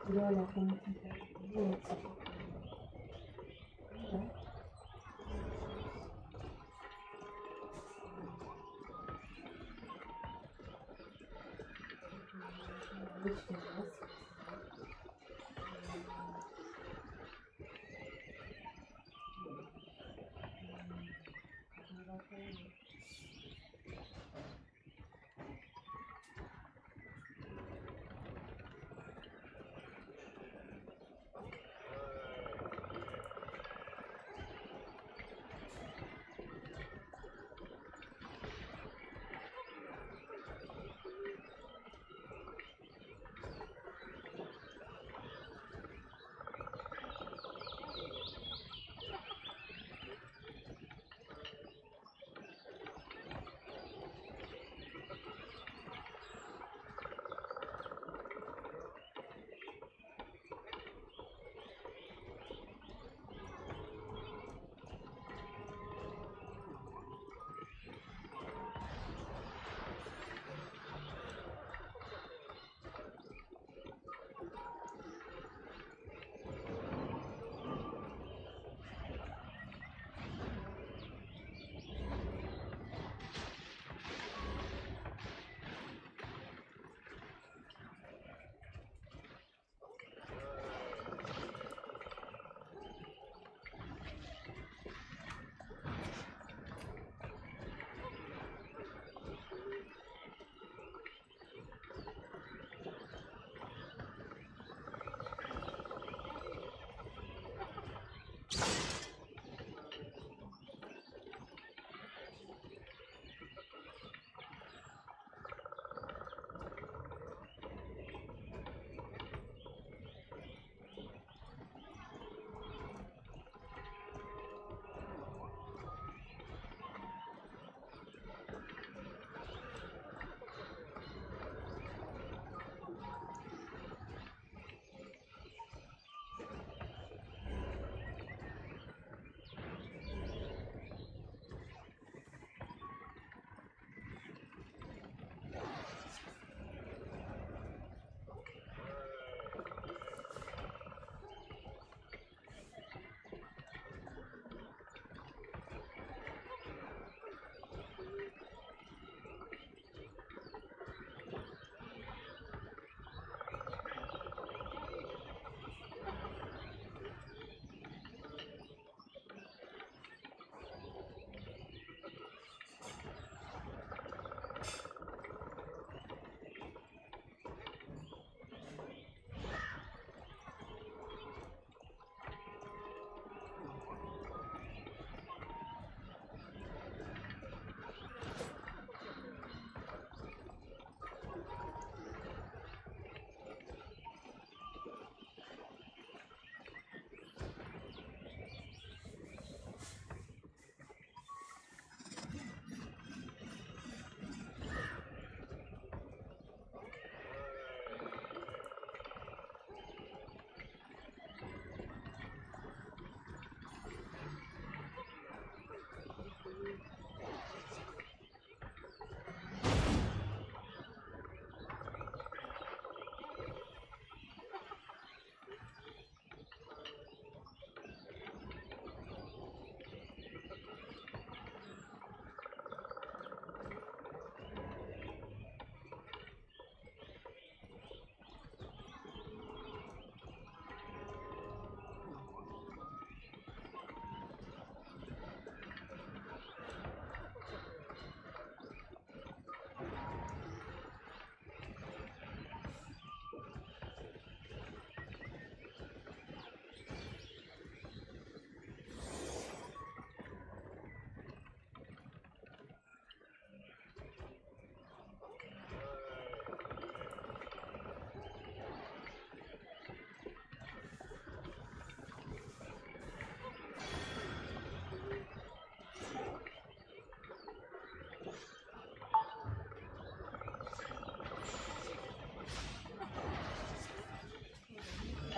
Viola como mucho. Mira, mucho más.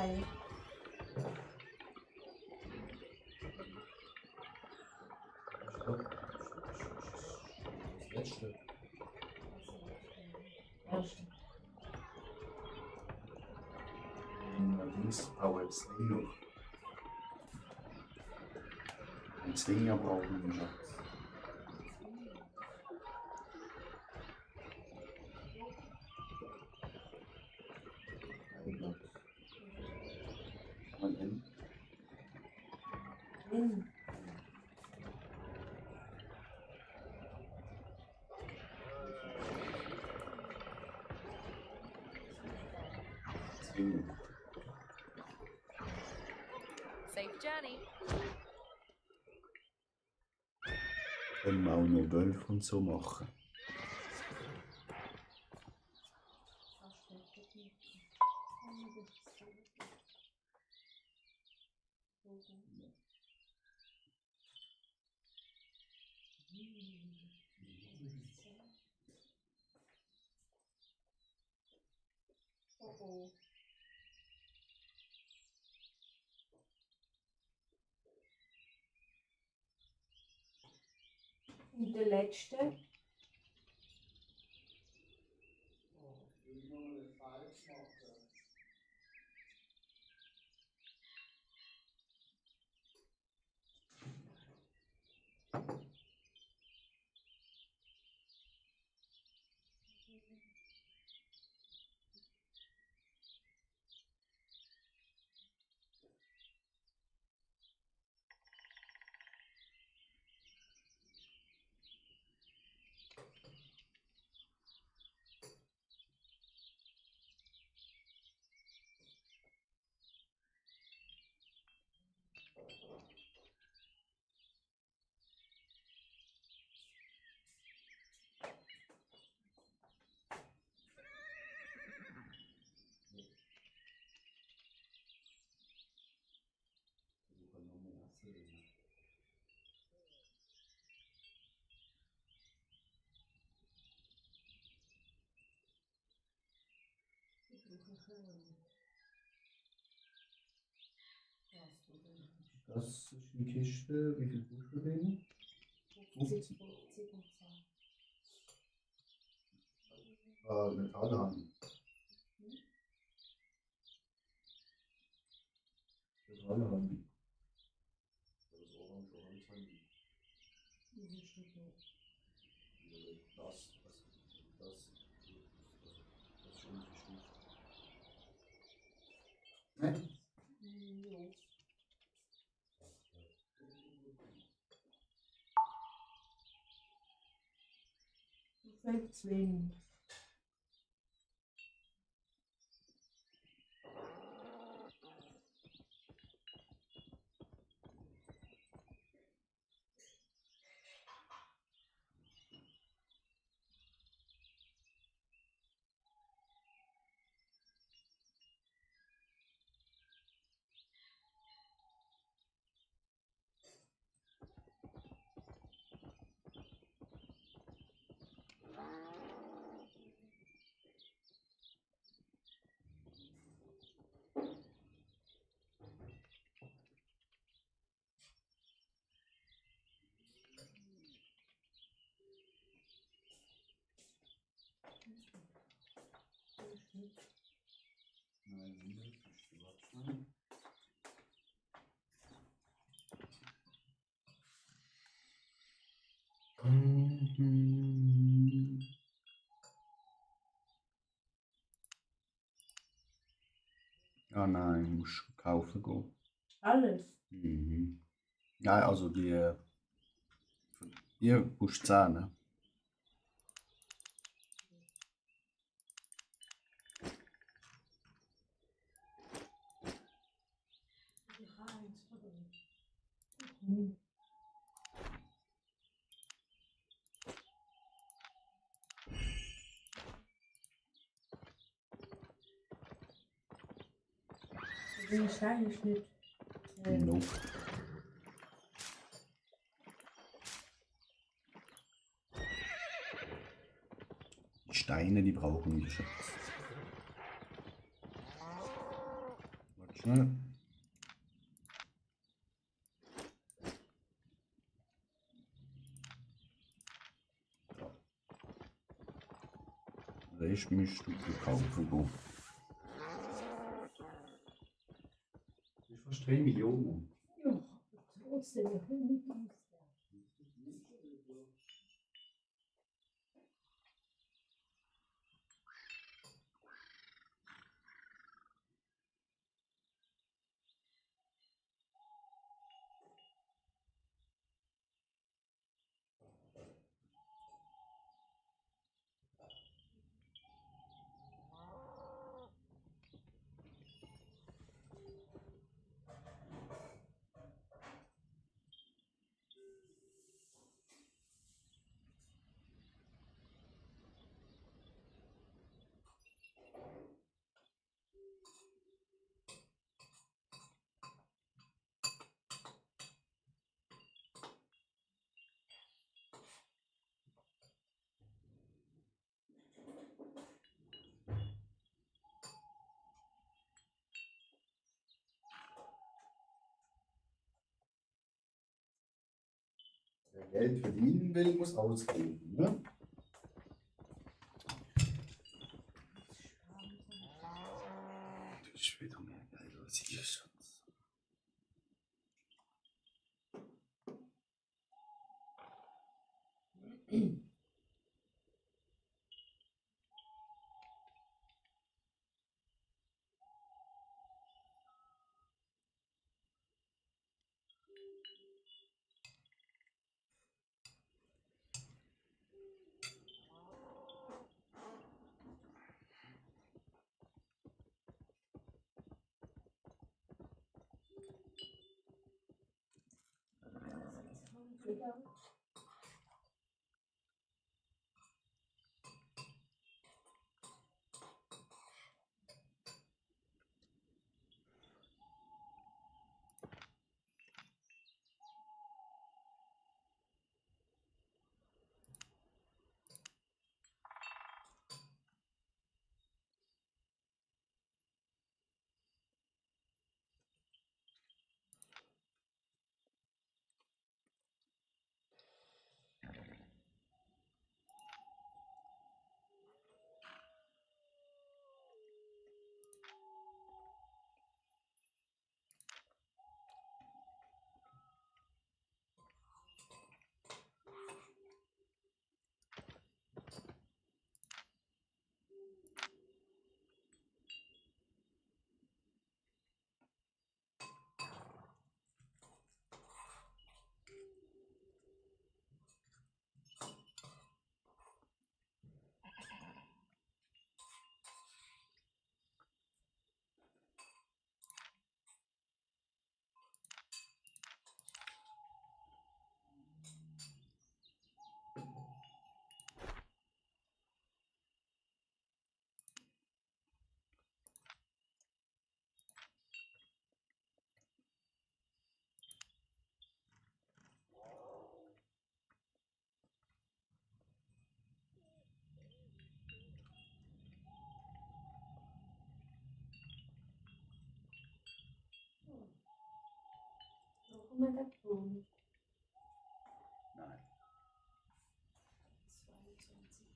Aí, Das letzte. erste. Mistpower Zwinger. Ein Zwinger brauchen wir, Schatz. Mal hin. Hm. Zwinger. Safe journey. Können wir auch noch Wölfe und so machen. Oh oh. Und der letzte. Das ist eine Kiste. Wie viel Buch für den? 50. Metallhandel. Metallhandel. Das orange Holzhandel. Das ist unterschiedlich. Ne? Fällt zu wenig. Nein, das ist die Watschmann. Ah nein, musst du kaufen gehen. Alles. Mhm. Ja, also ihr musst 10, ne? Hm. Den Stein ist nicht. Nope. Die Steine, die brauchen wir, Schatz. Warte schnell. Ja. Rest müsst du kaufen gehen. Fast 3 Millionen. Ja, aber trotzdem, ich will nicht auswärts. Wer Geld verdienen will, muss ausgeben. Ne? Du bist wieder mehr Geld als ich schon. Noch einmal der Ton. Nein. 22.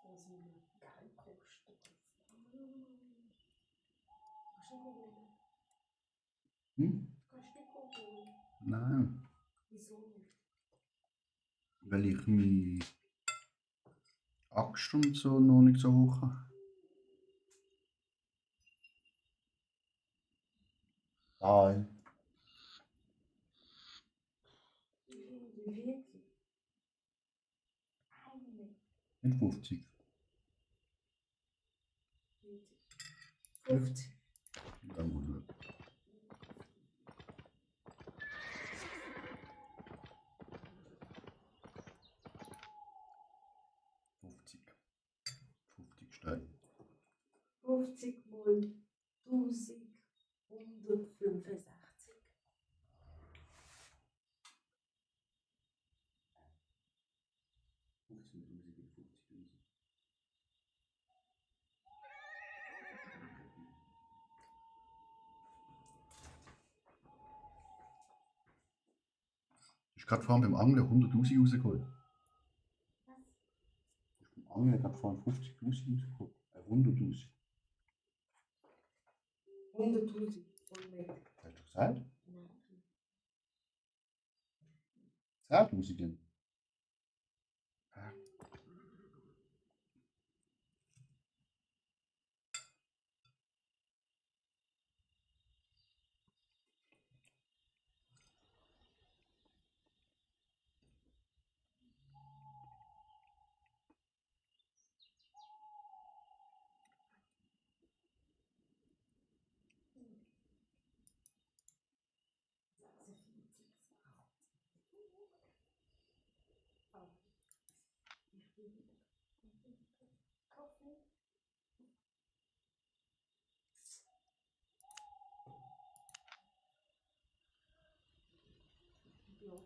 Das ist ein Geilkochstück. Kannst du holen? Hm? Kannst du holen? Nein. Wieso nicht? Weil ich meine Axt und so noch nicht so hoch habe. Nein. Wirklich? Eine. Nicht 50. 50. Dann 100. Steigen. 50 mal 1165. 50. Ich gerade vorhin beim Angeln 100.000 rausgeholt. Was? Ich beim Angeln gerade vorhin 50.000 rausgeholt. 100.000. 100.000 voll mit. Hast du gesagt? Nein. 10.000 denn? Ja. Kaffee. Block.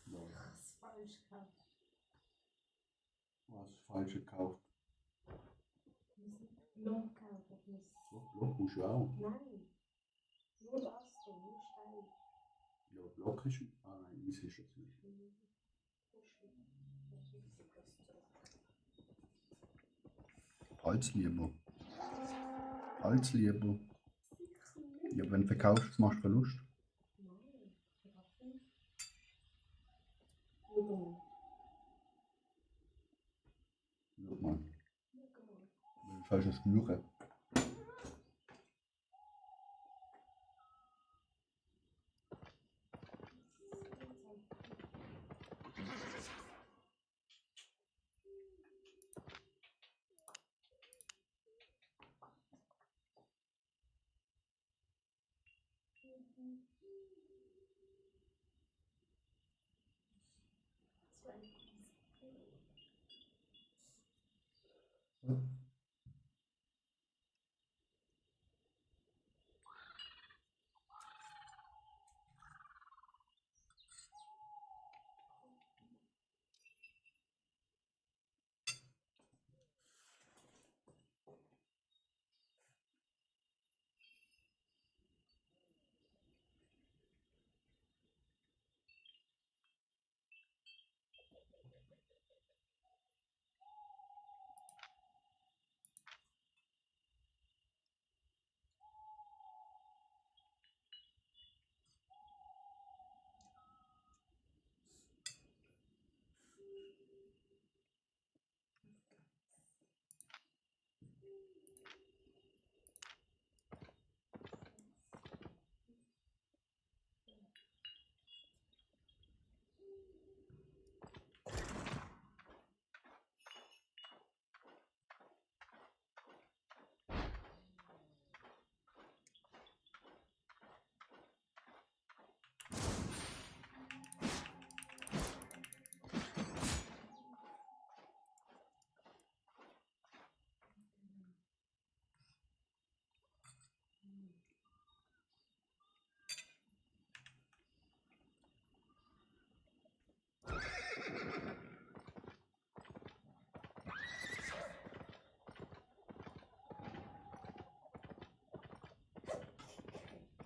Nein. Das ist falsch gehabt. Was falsch gekauft? Block kaufen muss. Block musst du auch. Nein. Nur das da, nur Stein. Ja, Block ist. Ah nein, Eis ist es nicht. Holz lieber. Holz lieber. Ja, wenn du verkaufst, machst du Verlust. Nein. Oder Schau mal. schau mal. Falsches Gehöre.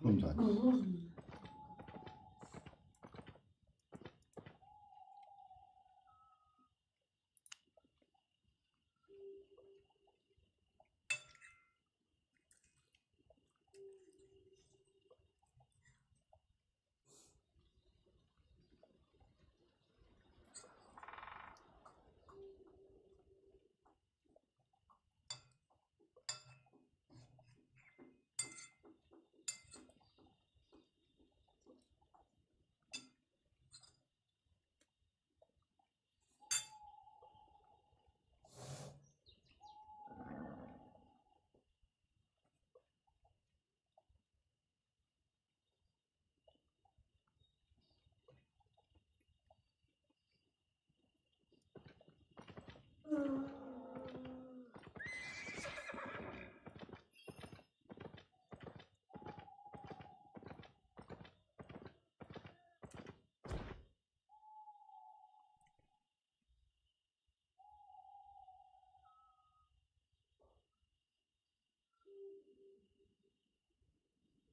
Gesundheit. Mhm.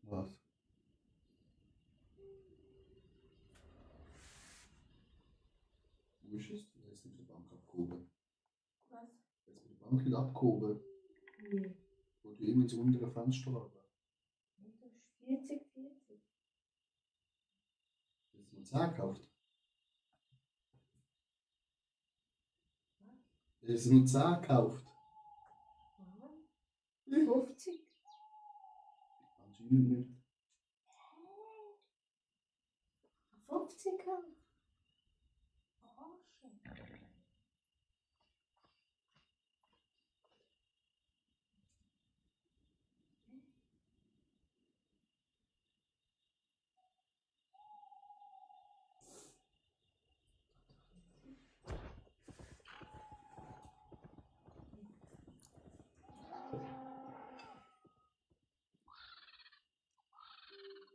Was? Wo ist es? Da ist mit der Bank abgehoben. Was? Da ist mit der Bank wieder abgehoben, Nee. wo du eben ins untere Fenster war. Das ist 40, 40. Das ist nur 10 gekauft. Das ist nur 10 gekauft. Aha. 50. Anscheinend nicht. 50 kann. Verarsche.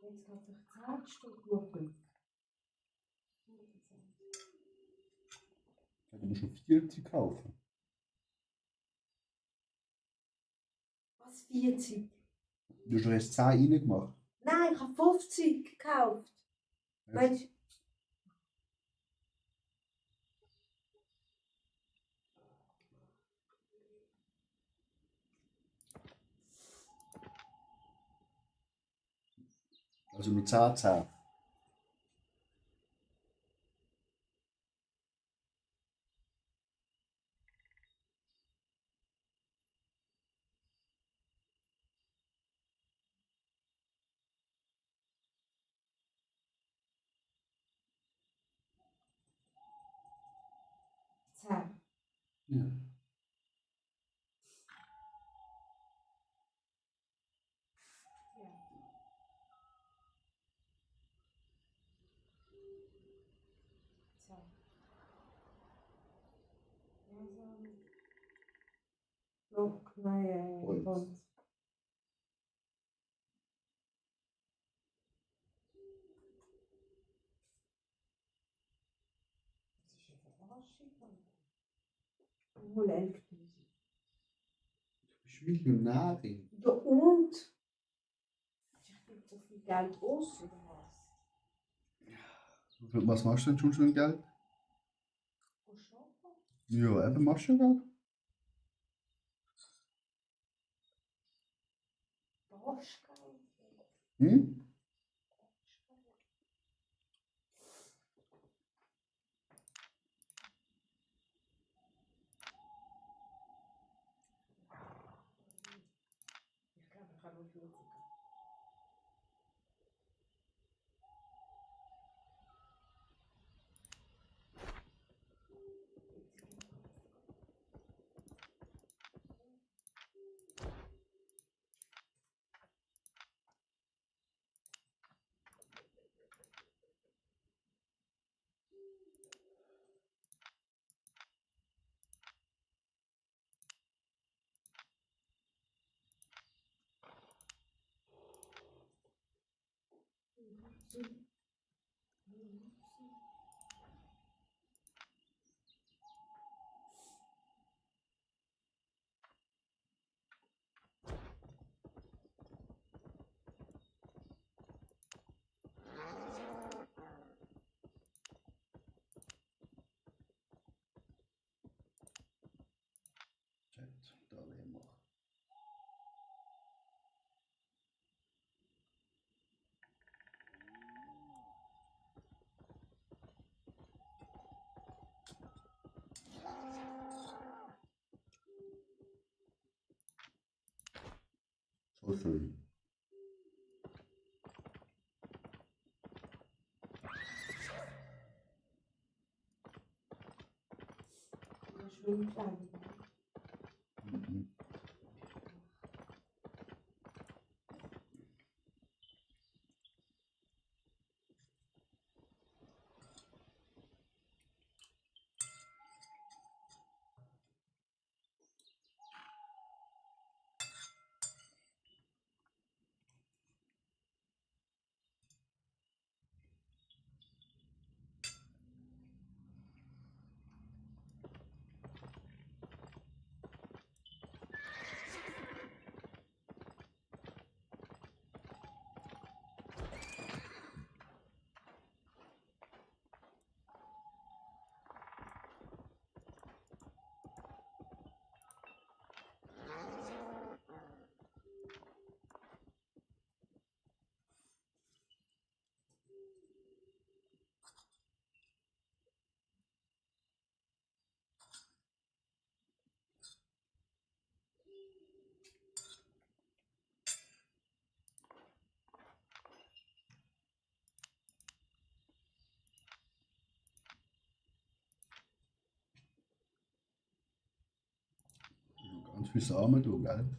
Jetzt kann sich 10 Stück machen. Ja, du musst schon 40 kaufen. Was 40? Du hast schon erst 10 reingemacht. Nein, ich habe 50 gekauft. Meinst du? Also nur 10, 10. Zehn. Ja. Ja. Zehn. Also. Block, nein, Holz. Holz. Das ist eine Verarschung. Wohl 11.000. Du bist Millionärin. Ja, und? Ich gebe so viel Geld aus, oder was? Was machst du denn schon für ein Geld? Wo shoppen? Ja, eben machst du ja Geld. Waschgeld. Hm? Ich glaube, ich habe noch 40. So schön. Oder schwimmt dann. Mhm. Ganz viel Samen, du, gell?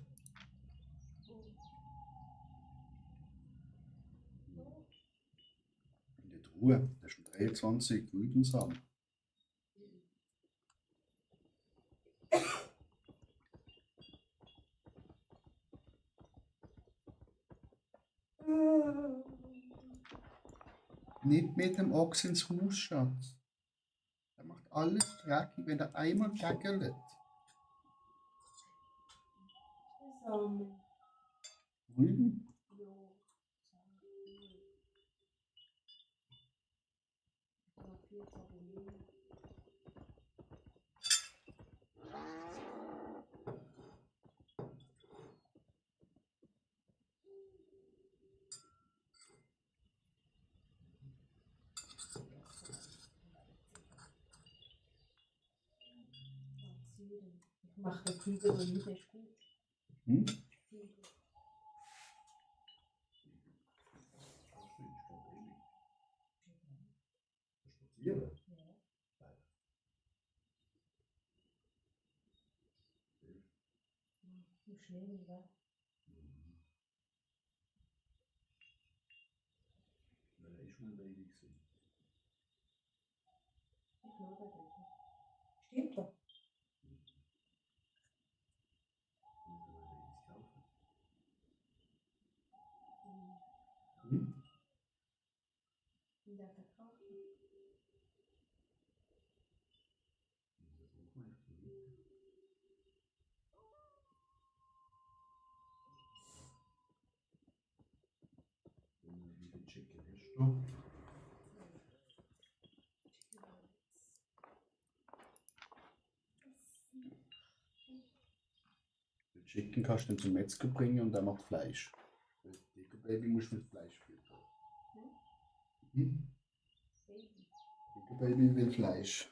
In der Truhe, da sind 23 Blütensamen. Nicht mit dem Ochs ins Haus, Schatz. Der macht alles dreckig, wenn er einmal gackelt. Samen. Rüben? Ja. Noch viel Samen. Ich mache den Kübel und nicht, ist gut. Hm? Kübel. Spazieren? Ja. Du schnell, wa? Nein, ist mein Baby gewesen. Ich schaue da dort. Stimmt doch. Hm? In der verkauft. Wie viel Chicken hast du? Den Chicken kannst du dann zum Metzger bringen und der macht Fleisch. Das dicke Baby muss mit Fleisch füttern. Hm? Dicke Baby will Fleisch.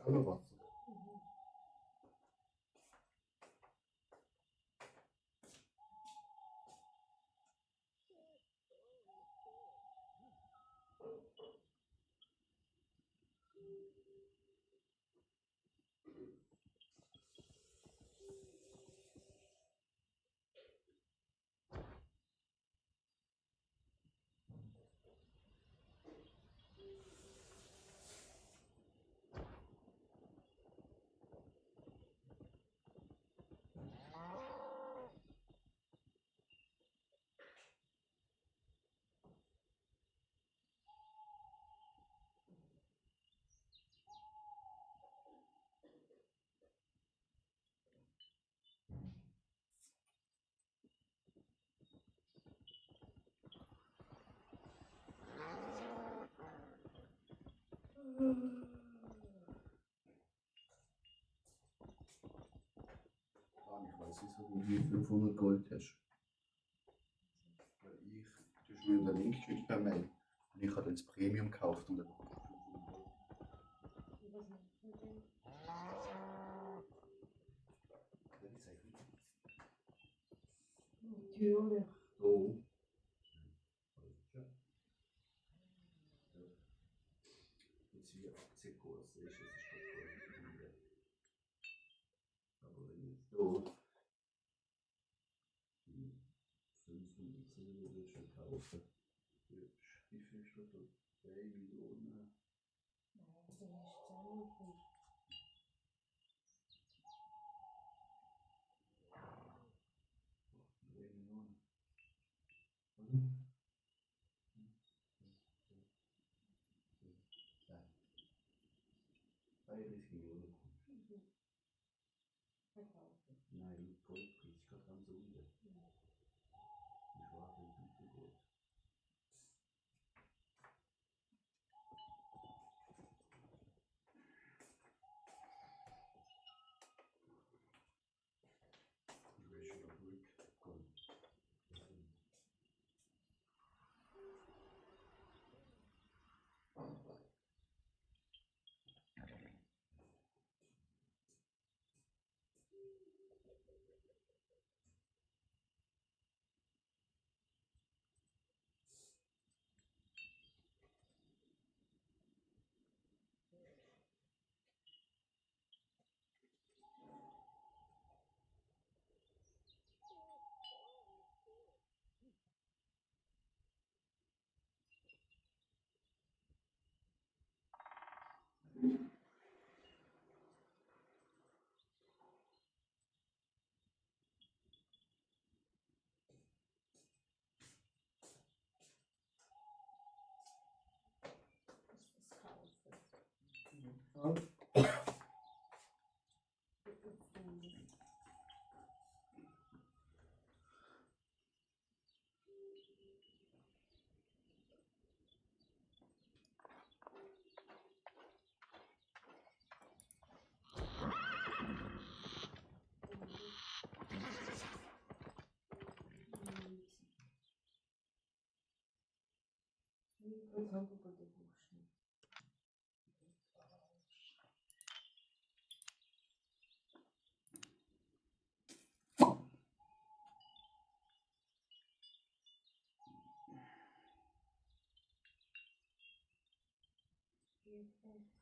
Aber was? dass du so wie 500 Gold hast. Weil du hast mir den Link geschickt per Mail. Und ich habe dann das Premium gekauft und dann 500 Gold. Was macht man denn? Ja, wie sag ich? Natürlich. So. Jetzt wie Aktienkurs ist, es ist doch voll. Aber wenn jetzt da 500 Silber willst du kaufen, wie viel steht da? 3 Millionen. Nein, das ist 10 Minuten. 3 Millionen. Oder? Nein. 33 Millionen. Verkaufen. Nein, Goldpreis ist gerade ganz unten. Ich warte ein bisschen gut. Ich will schon noch zurückkommen. Das kaufen. Interessant, ob der Buchstaben.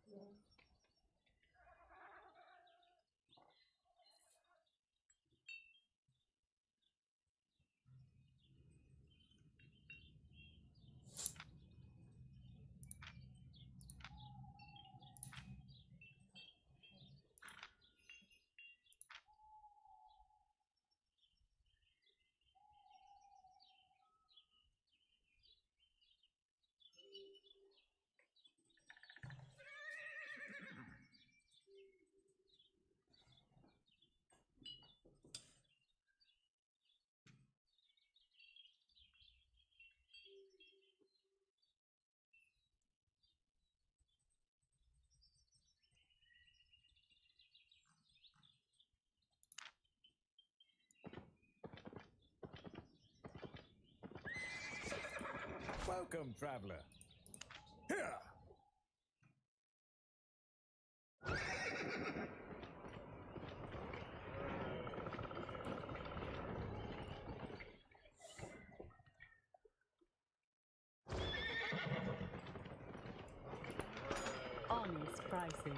Ja. 'Welcome, traveler. Here! Honest prices.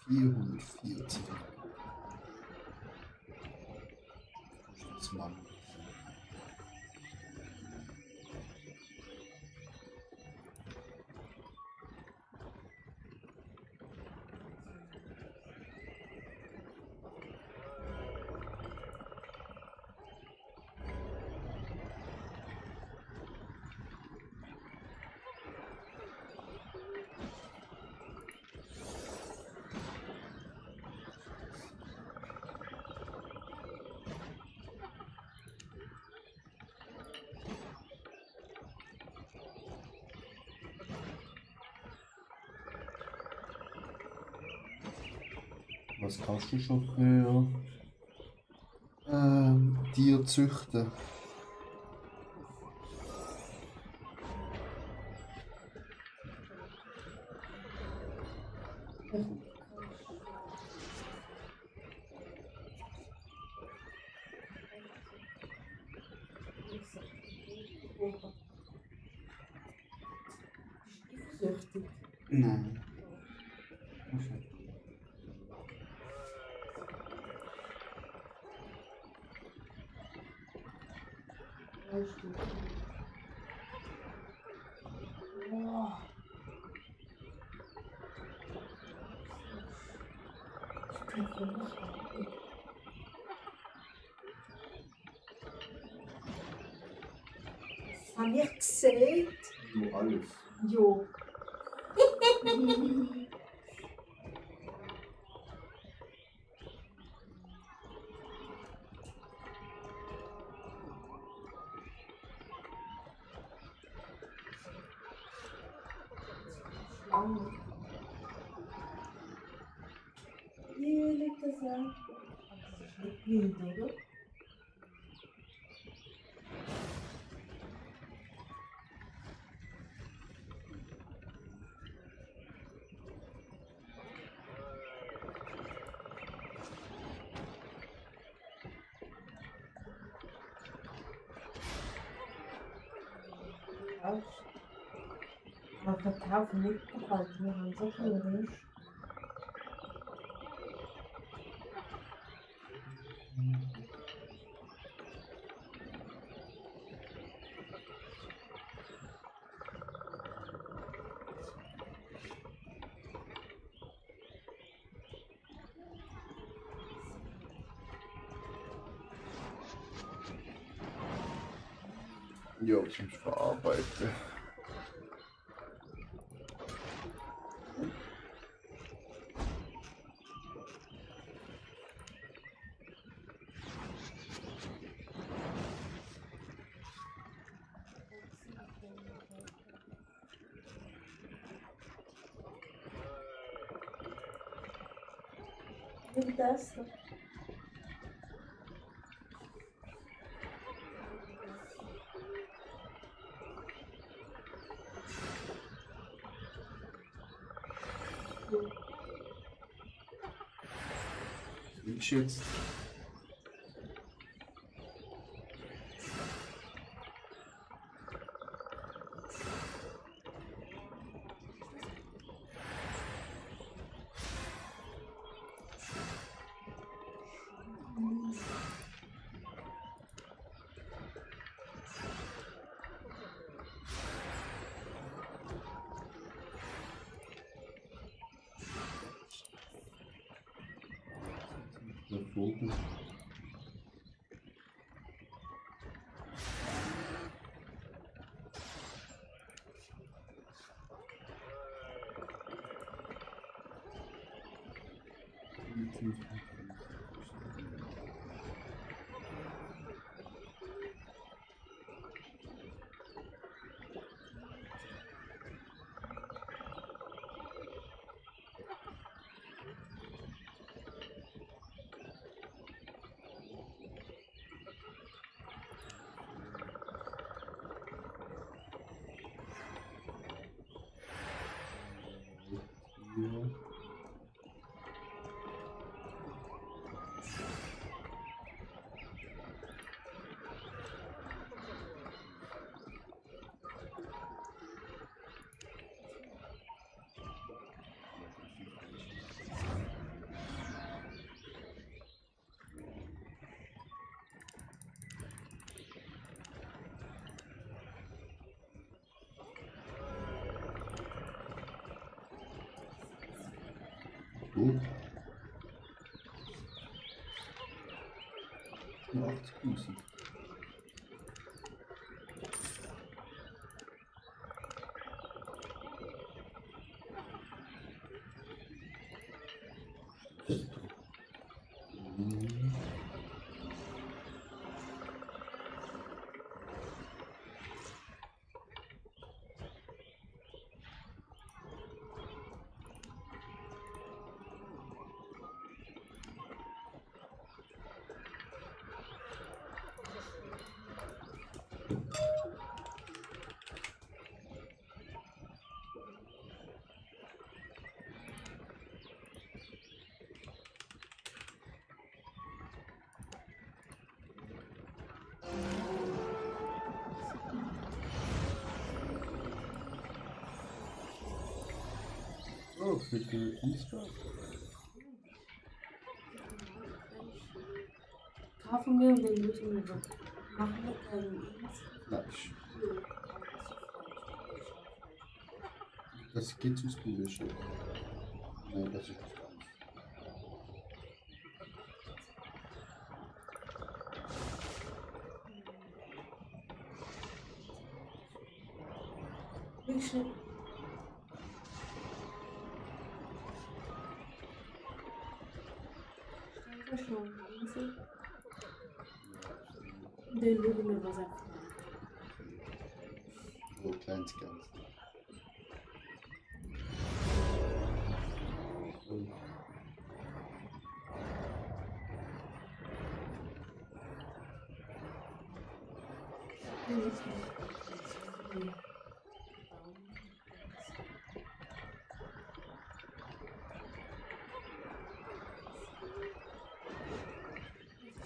$440. Das Mann. Was kannst du schon für Tiere züchten? Süchtig. Nein. Weißt du? Boah. Das tut für mich weh. Das habe ich gesehen. Du alles. Jo. Schlange. Hier liegt das an. Das ist nicht wild, oder? Aber verkaufen nicht behalten, wir haben so viel Risch. Ja, das muss ich verarbeiten. Wie das da? Ich jetzt. Der Vogel. Ja. Gut. Nur 80 Musik. Oh, mit dem Easter. Kaufen wir und dann müssen wir was machen mit deinem Fleisch. Öl. Das geht zu Spielische. Nee, das ist das gar nicht. Nicht schnell. Danke schon. Den legen wir was ab. So Kleinstgans. So.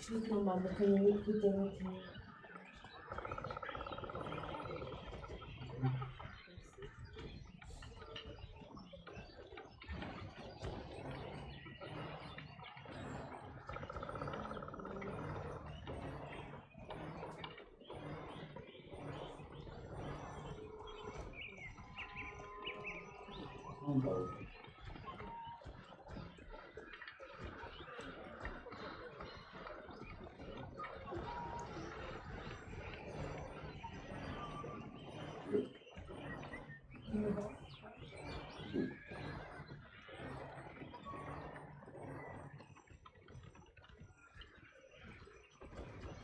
Schnitt nochmal, wir können nicht wieder mit dem. Anbau.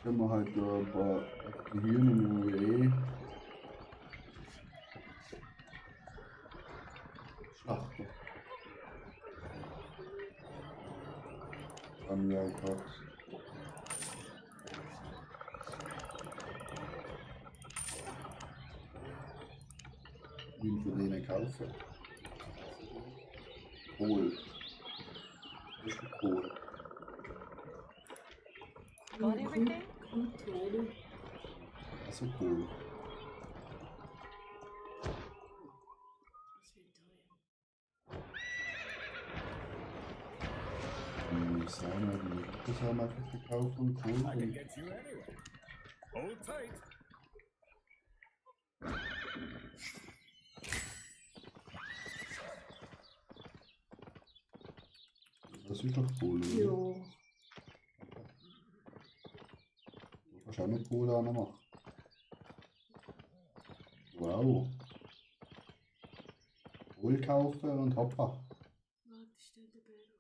Können wir halt ein paar Gehirne schlachten. Haben wir einfach ihn für den kaufen. Kohl. Das ist Kohl. Got everything? Kontrolle. Also Kohl. Die Sauna, die Sauna einfach gekauft und Kohl. I can Und get you anyway. Hold tight. das ist doch Kohl, oder? Jo. Wahrscheinlich Kohle auch noch macht. Wow. Kohl kaufen und hoppa. Warte, stell dir Bilder.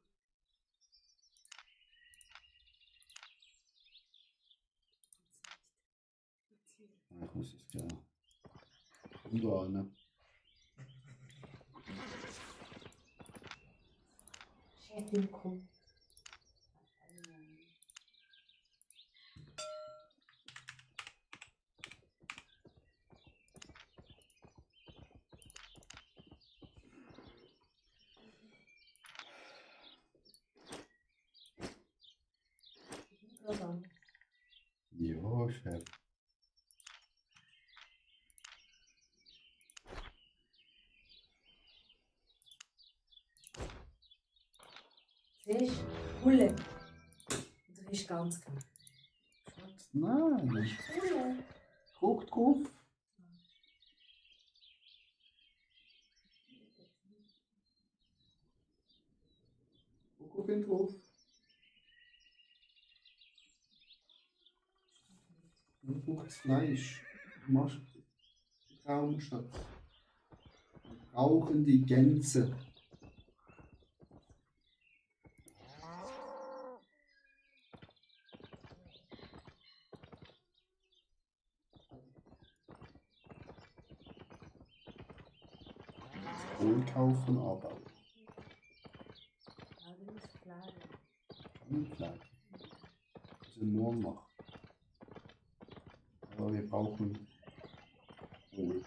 Ja, ich muss es ja. Und da, ne? Chefin kommt. Ja, Chef. Siehst du? Hulle. Du bist ganz klar. Schatz, nein. Hulle. Guck drauf. Guck auf ihn drauf. Du brauchst Fleisch. Du machst Traum, Schatz. Wir brauchen die Gänse. Kohl kaufen, aber Ja, du musst klar. kein Fleisch. Also nur noch. Aber wir brauchen Kohl.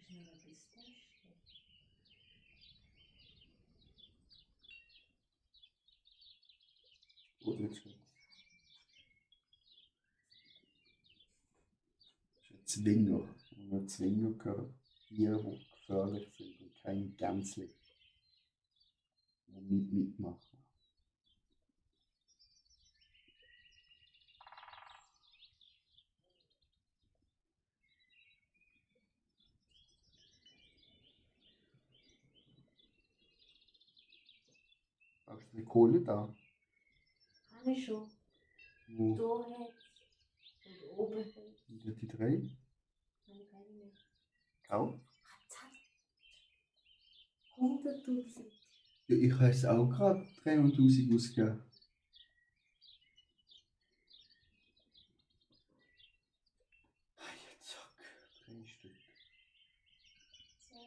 schneller bist du? Gut, jetzt wird's. Das ist ein Zwinger. Und ein Zwinger gehört Tiere, die gefährlich sind und kein Gänzli, die nicht mitmachen. Hast du die Kohle da? Habe ich schon. Wo? Da hat und oben hat Sind die drei? habe ich keine mehr. Kauf? 100.000. Ja, ich habe es auch gerade 300.000 ausgegeben. Ah, ja, zack. 3 Stück. 2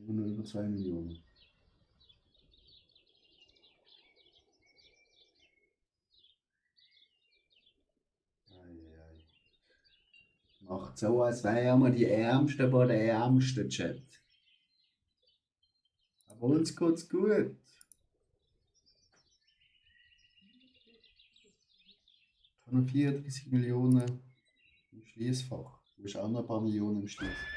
Nur über 2 Millionen. Eieiei. Macht so, als wären wir die Ärmsten bei den Ärmsten, Chat. Aber uns geht's gut. 134 Millionen im Schließfach. Du hast auch noch ein paar Millionen im Schließfach.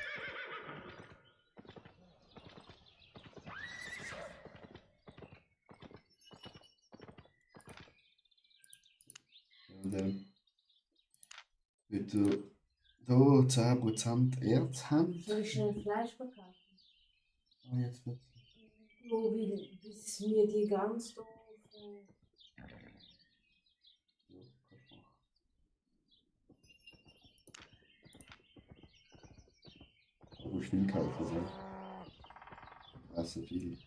Und dann wird du da 10% Erz haben. Soll ich schnell Fleisch verkaufen? Oh, jetzt wird's. Wo will, bis mir die ganz doof. Ja, kannst du machen. Aber schnell kaufen, so. Essen viel.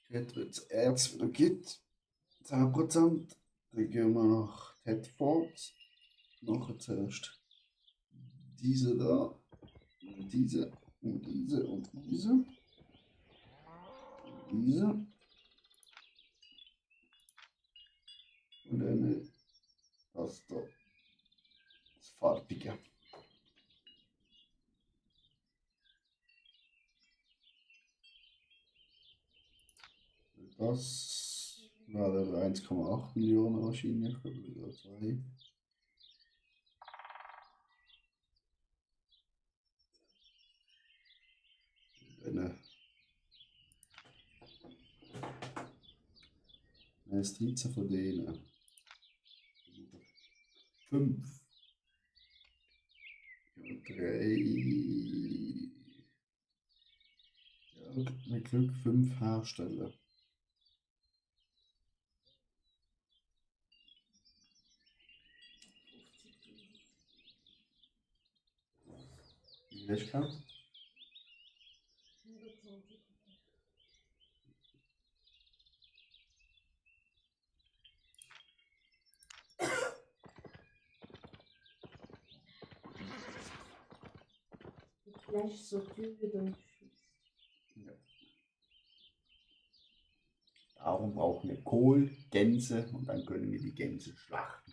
Jetzt wird es Erz wieder gibt. 10%. Dann gehen wir nach Tedford. Nachher zuerst diese da. Und diese. Und diese. Und diese. Und diese. Und dann das da. Das farbige. Das wäre 1,8 Millionen wahrscheinlich. Oder 2. Dann ist 13 von denen. 5. 3. Ja, mit Glück 5 herstellen. Wie hast du gekauft? 120. Das Fleisch ist so teuer wie in der Schweiz. Ja. Darum brauchen wir Kohl, Gänse und dann können wir die Gänse schlachten.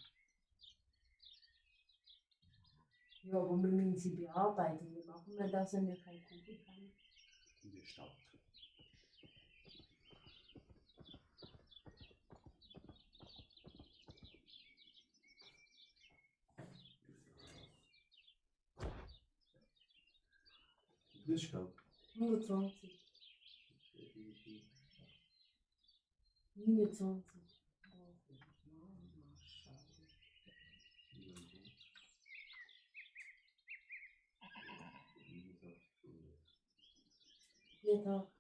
Ja, aber wir müssen sie bearbeiten. Wie machen wir das, wenn wir keine Kugel haben? In der Stadt. Das ist gut. 120. 29. Ja, da.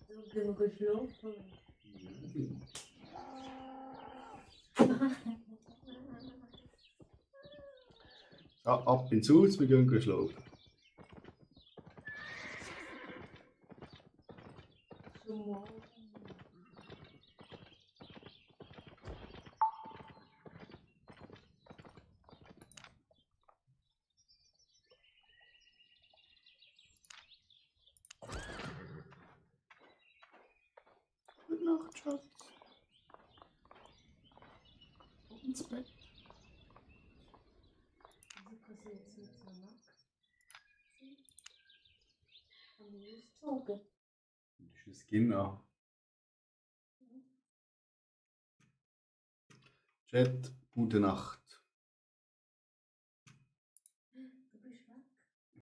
So genug geschlafen. So, ab ins Haus, wir gehen schlafen. Schon morgen. Gute Nacht, Schatz. Ab ins Bett. Also passiert jetzt mit der Nacht. Kann ich nicht sagen. Tschüss, Kinder. Chat, gute Nacht.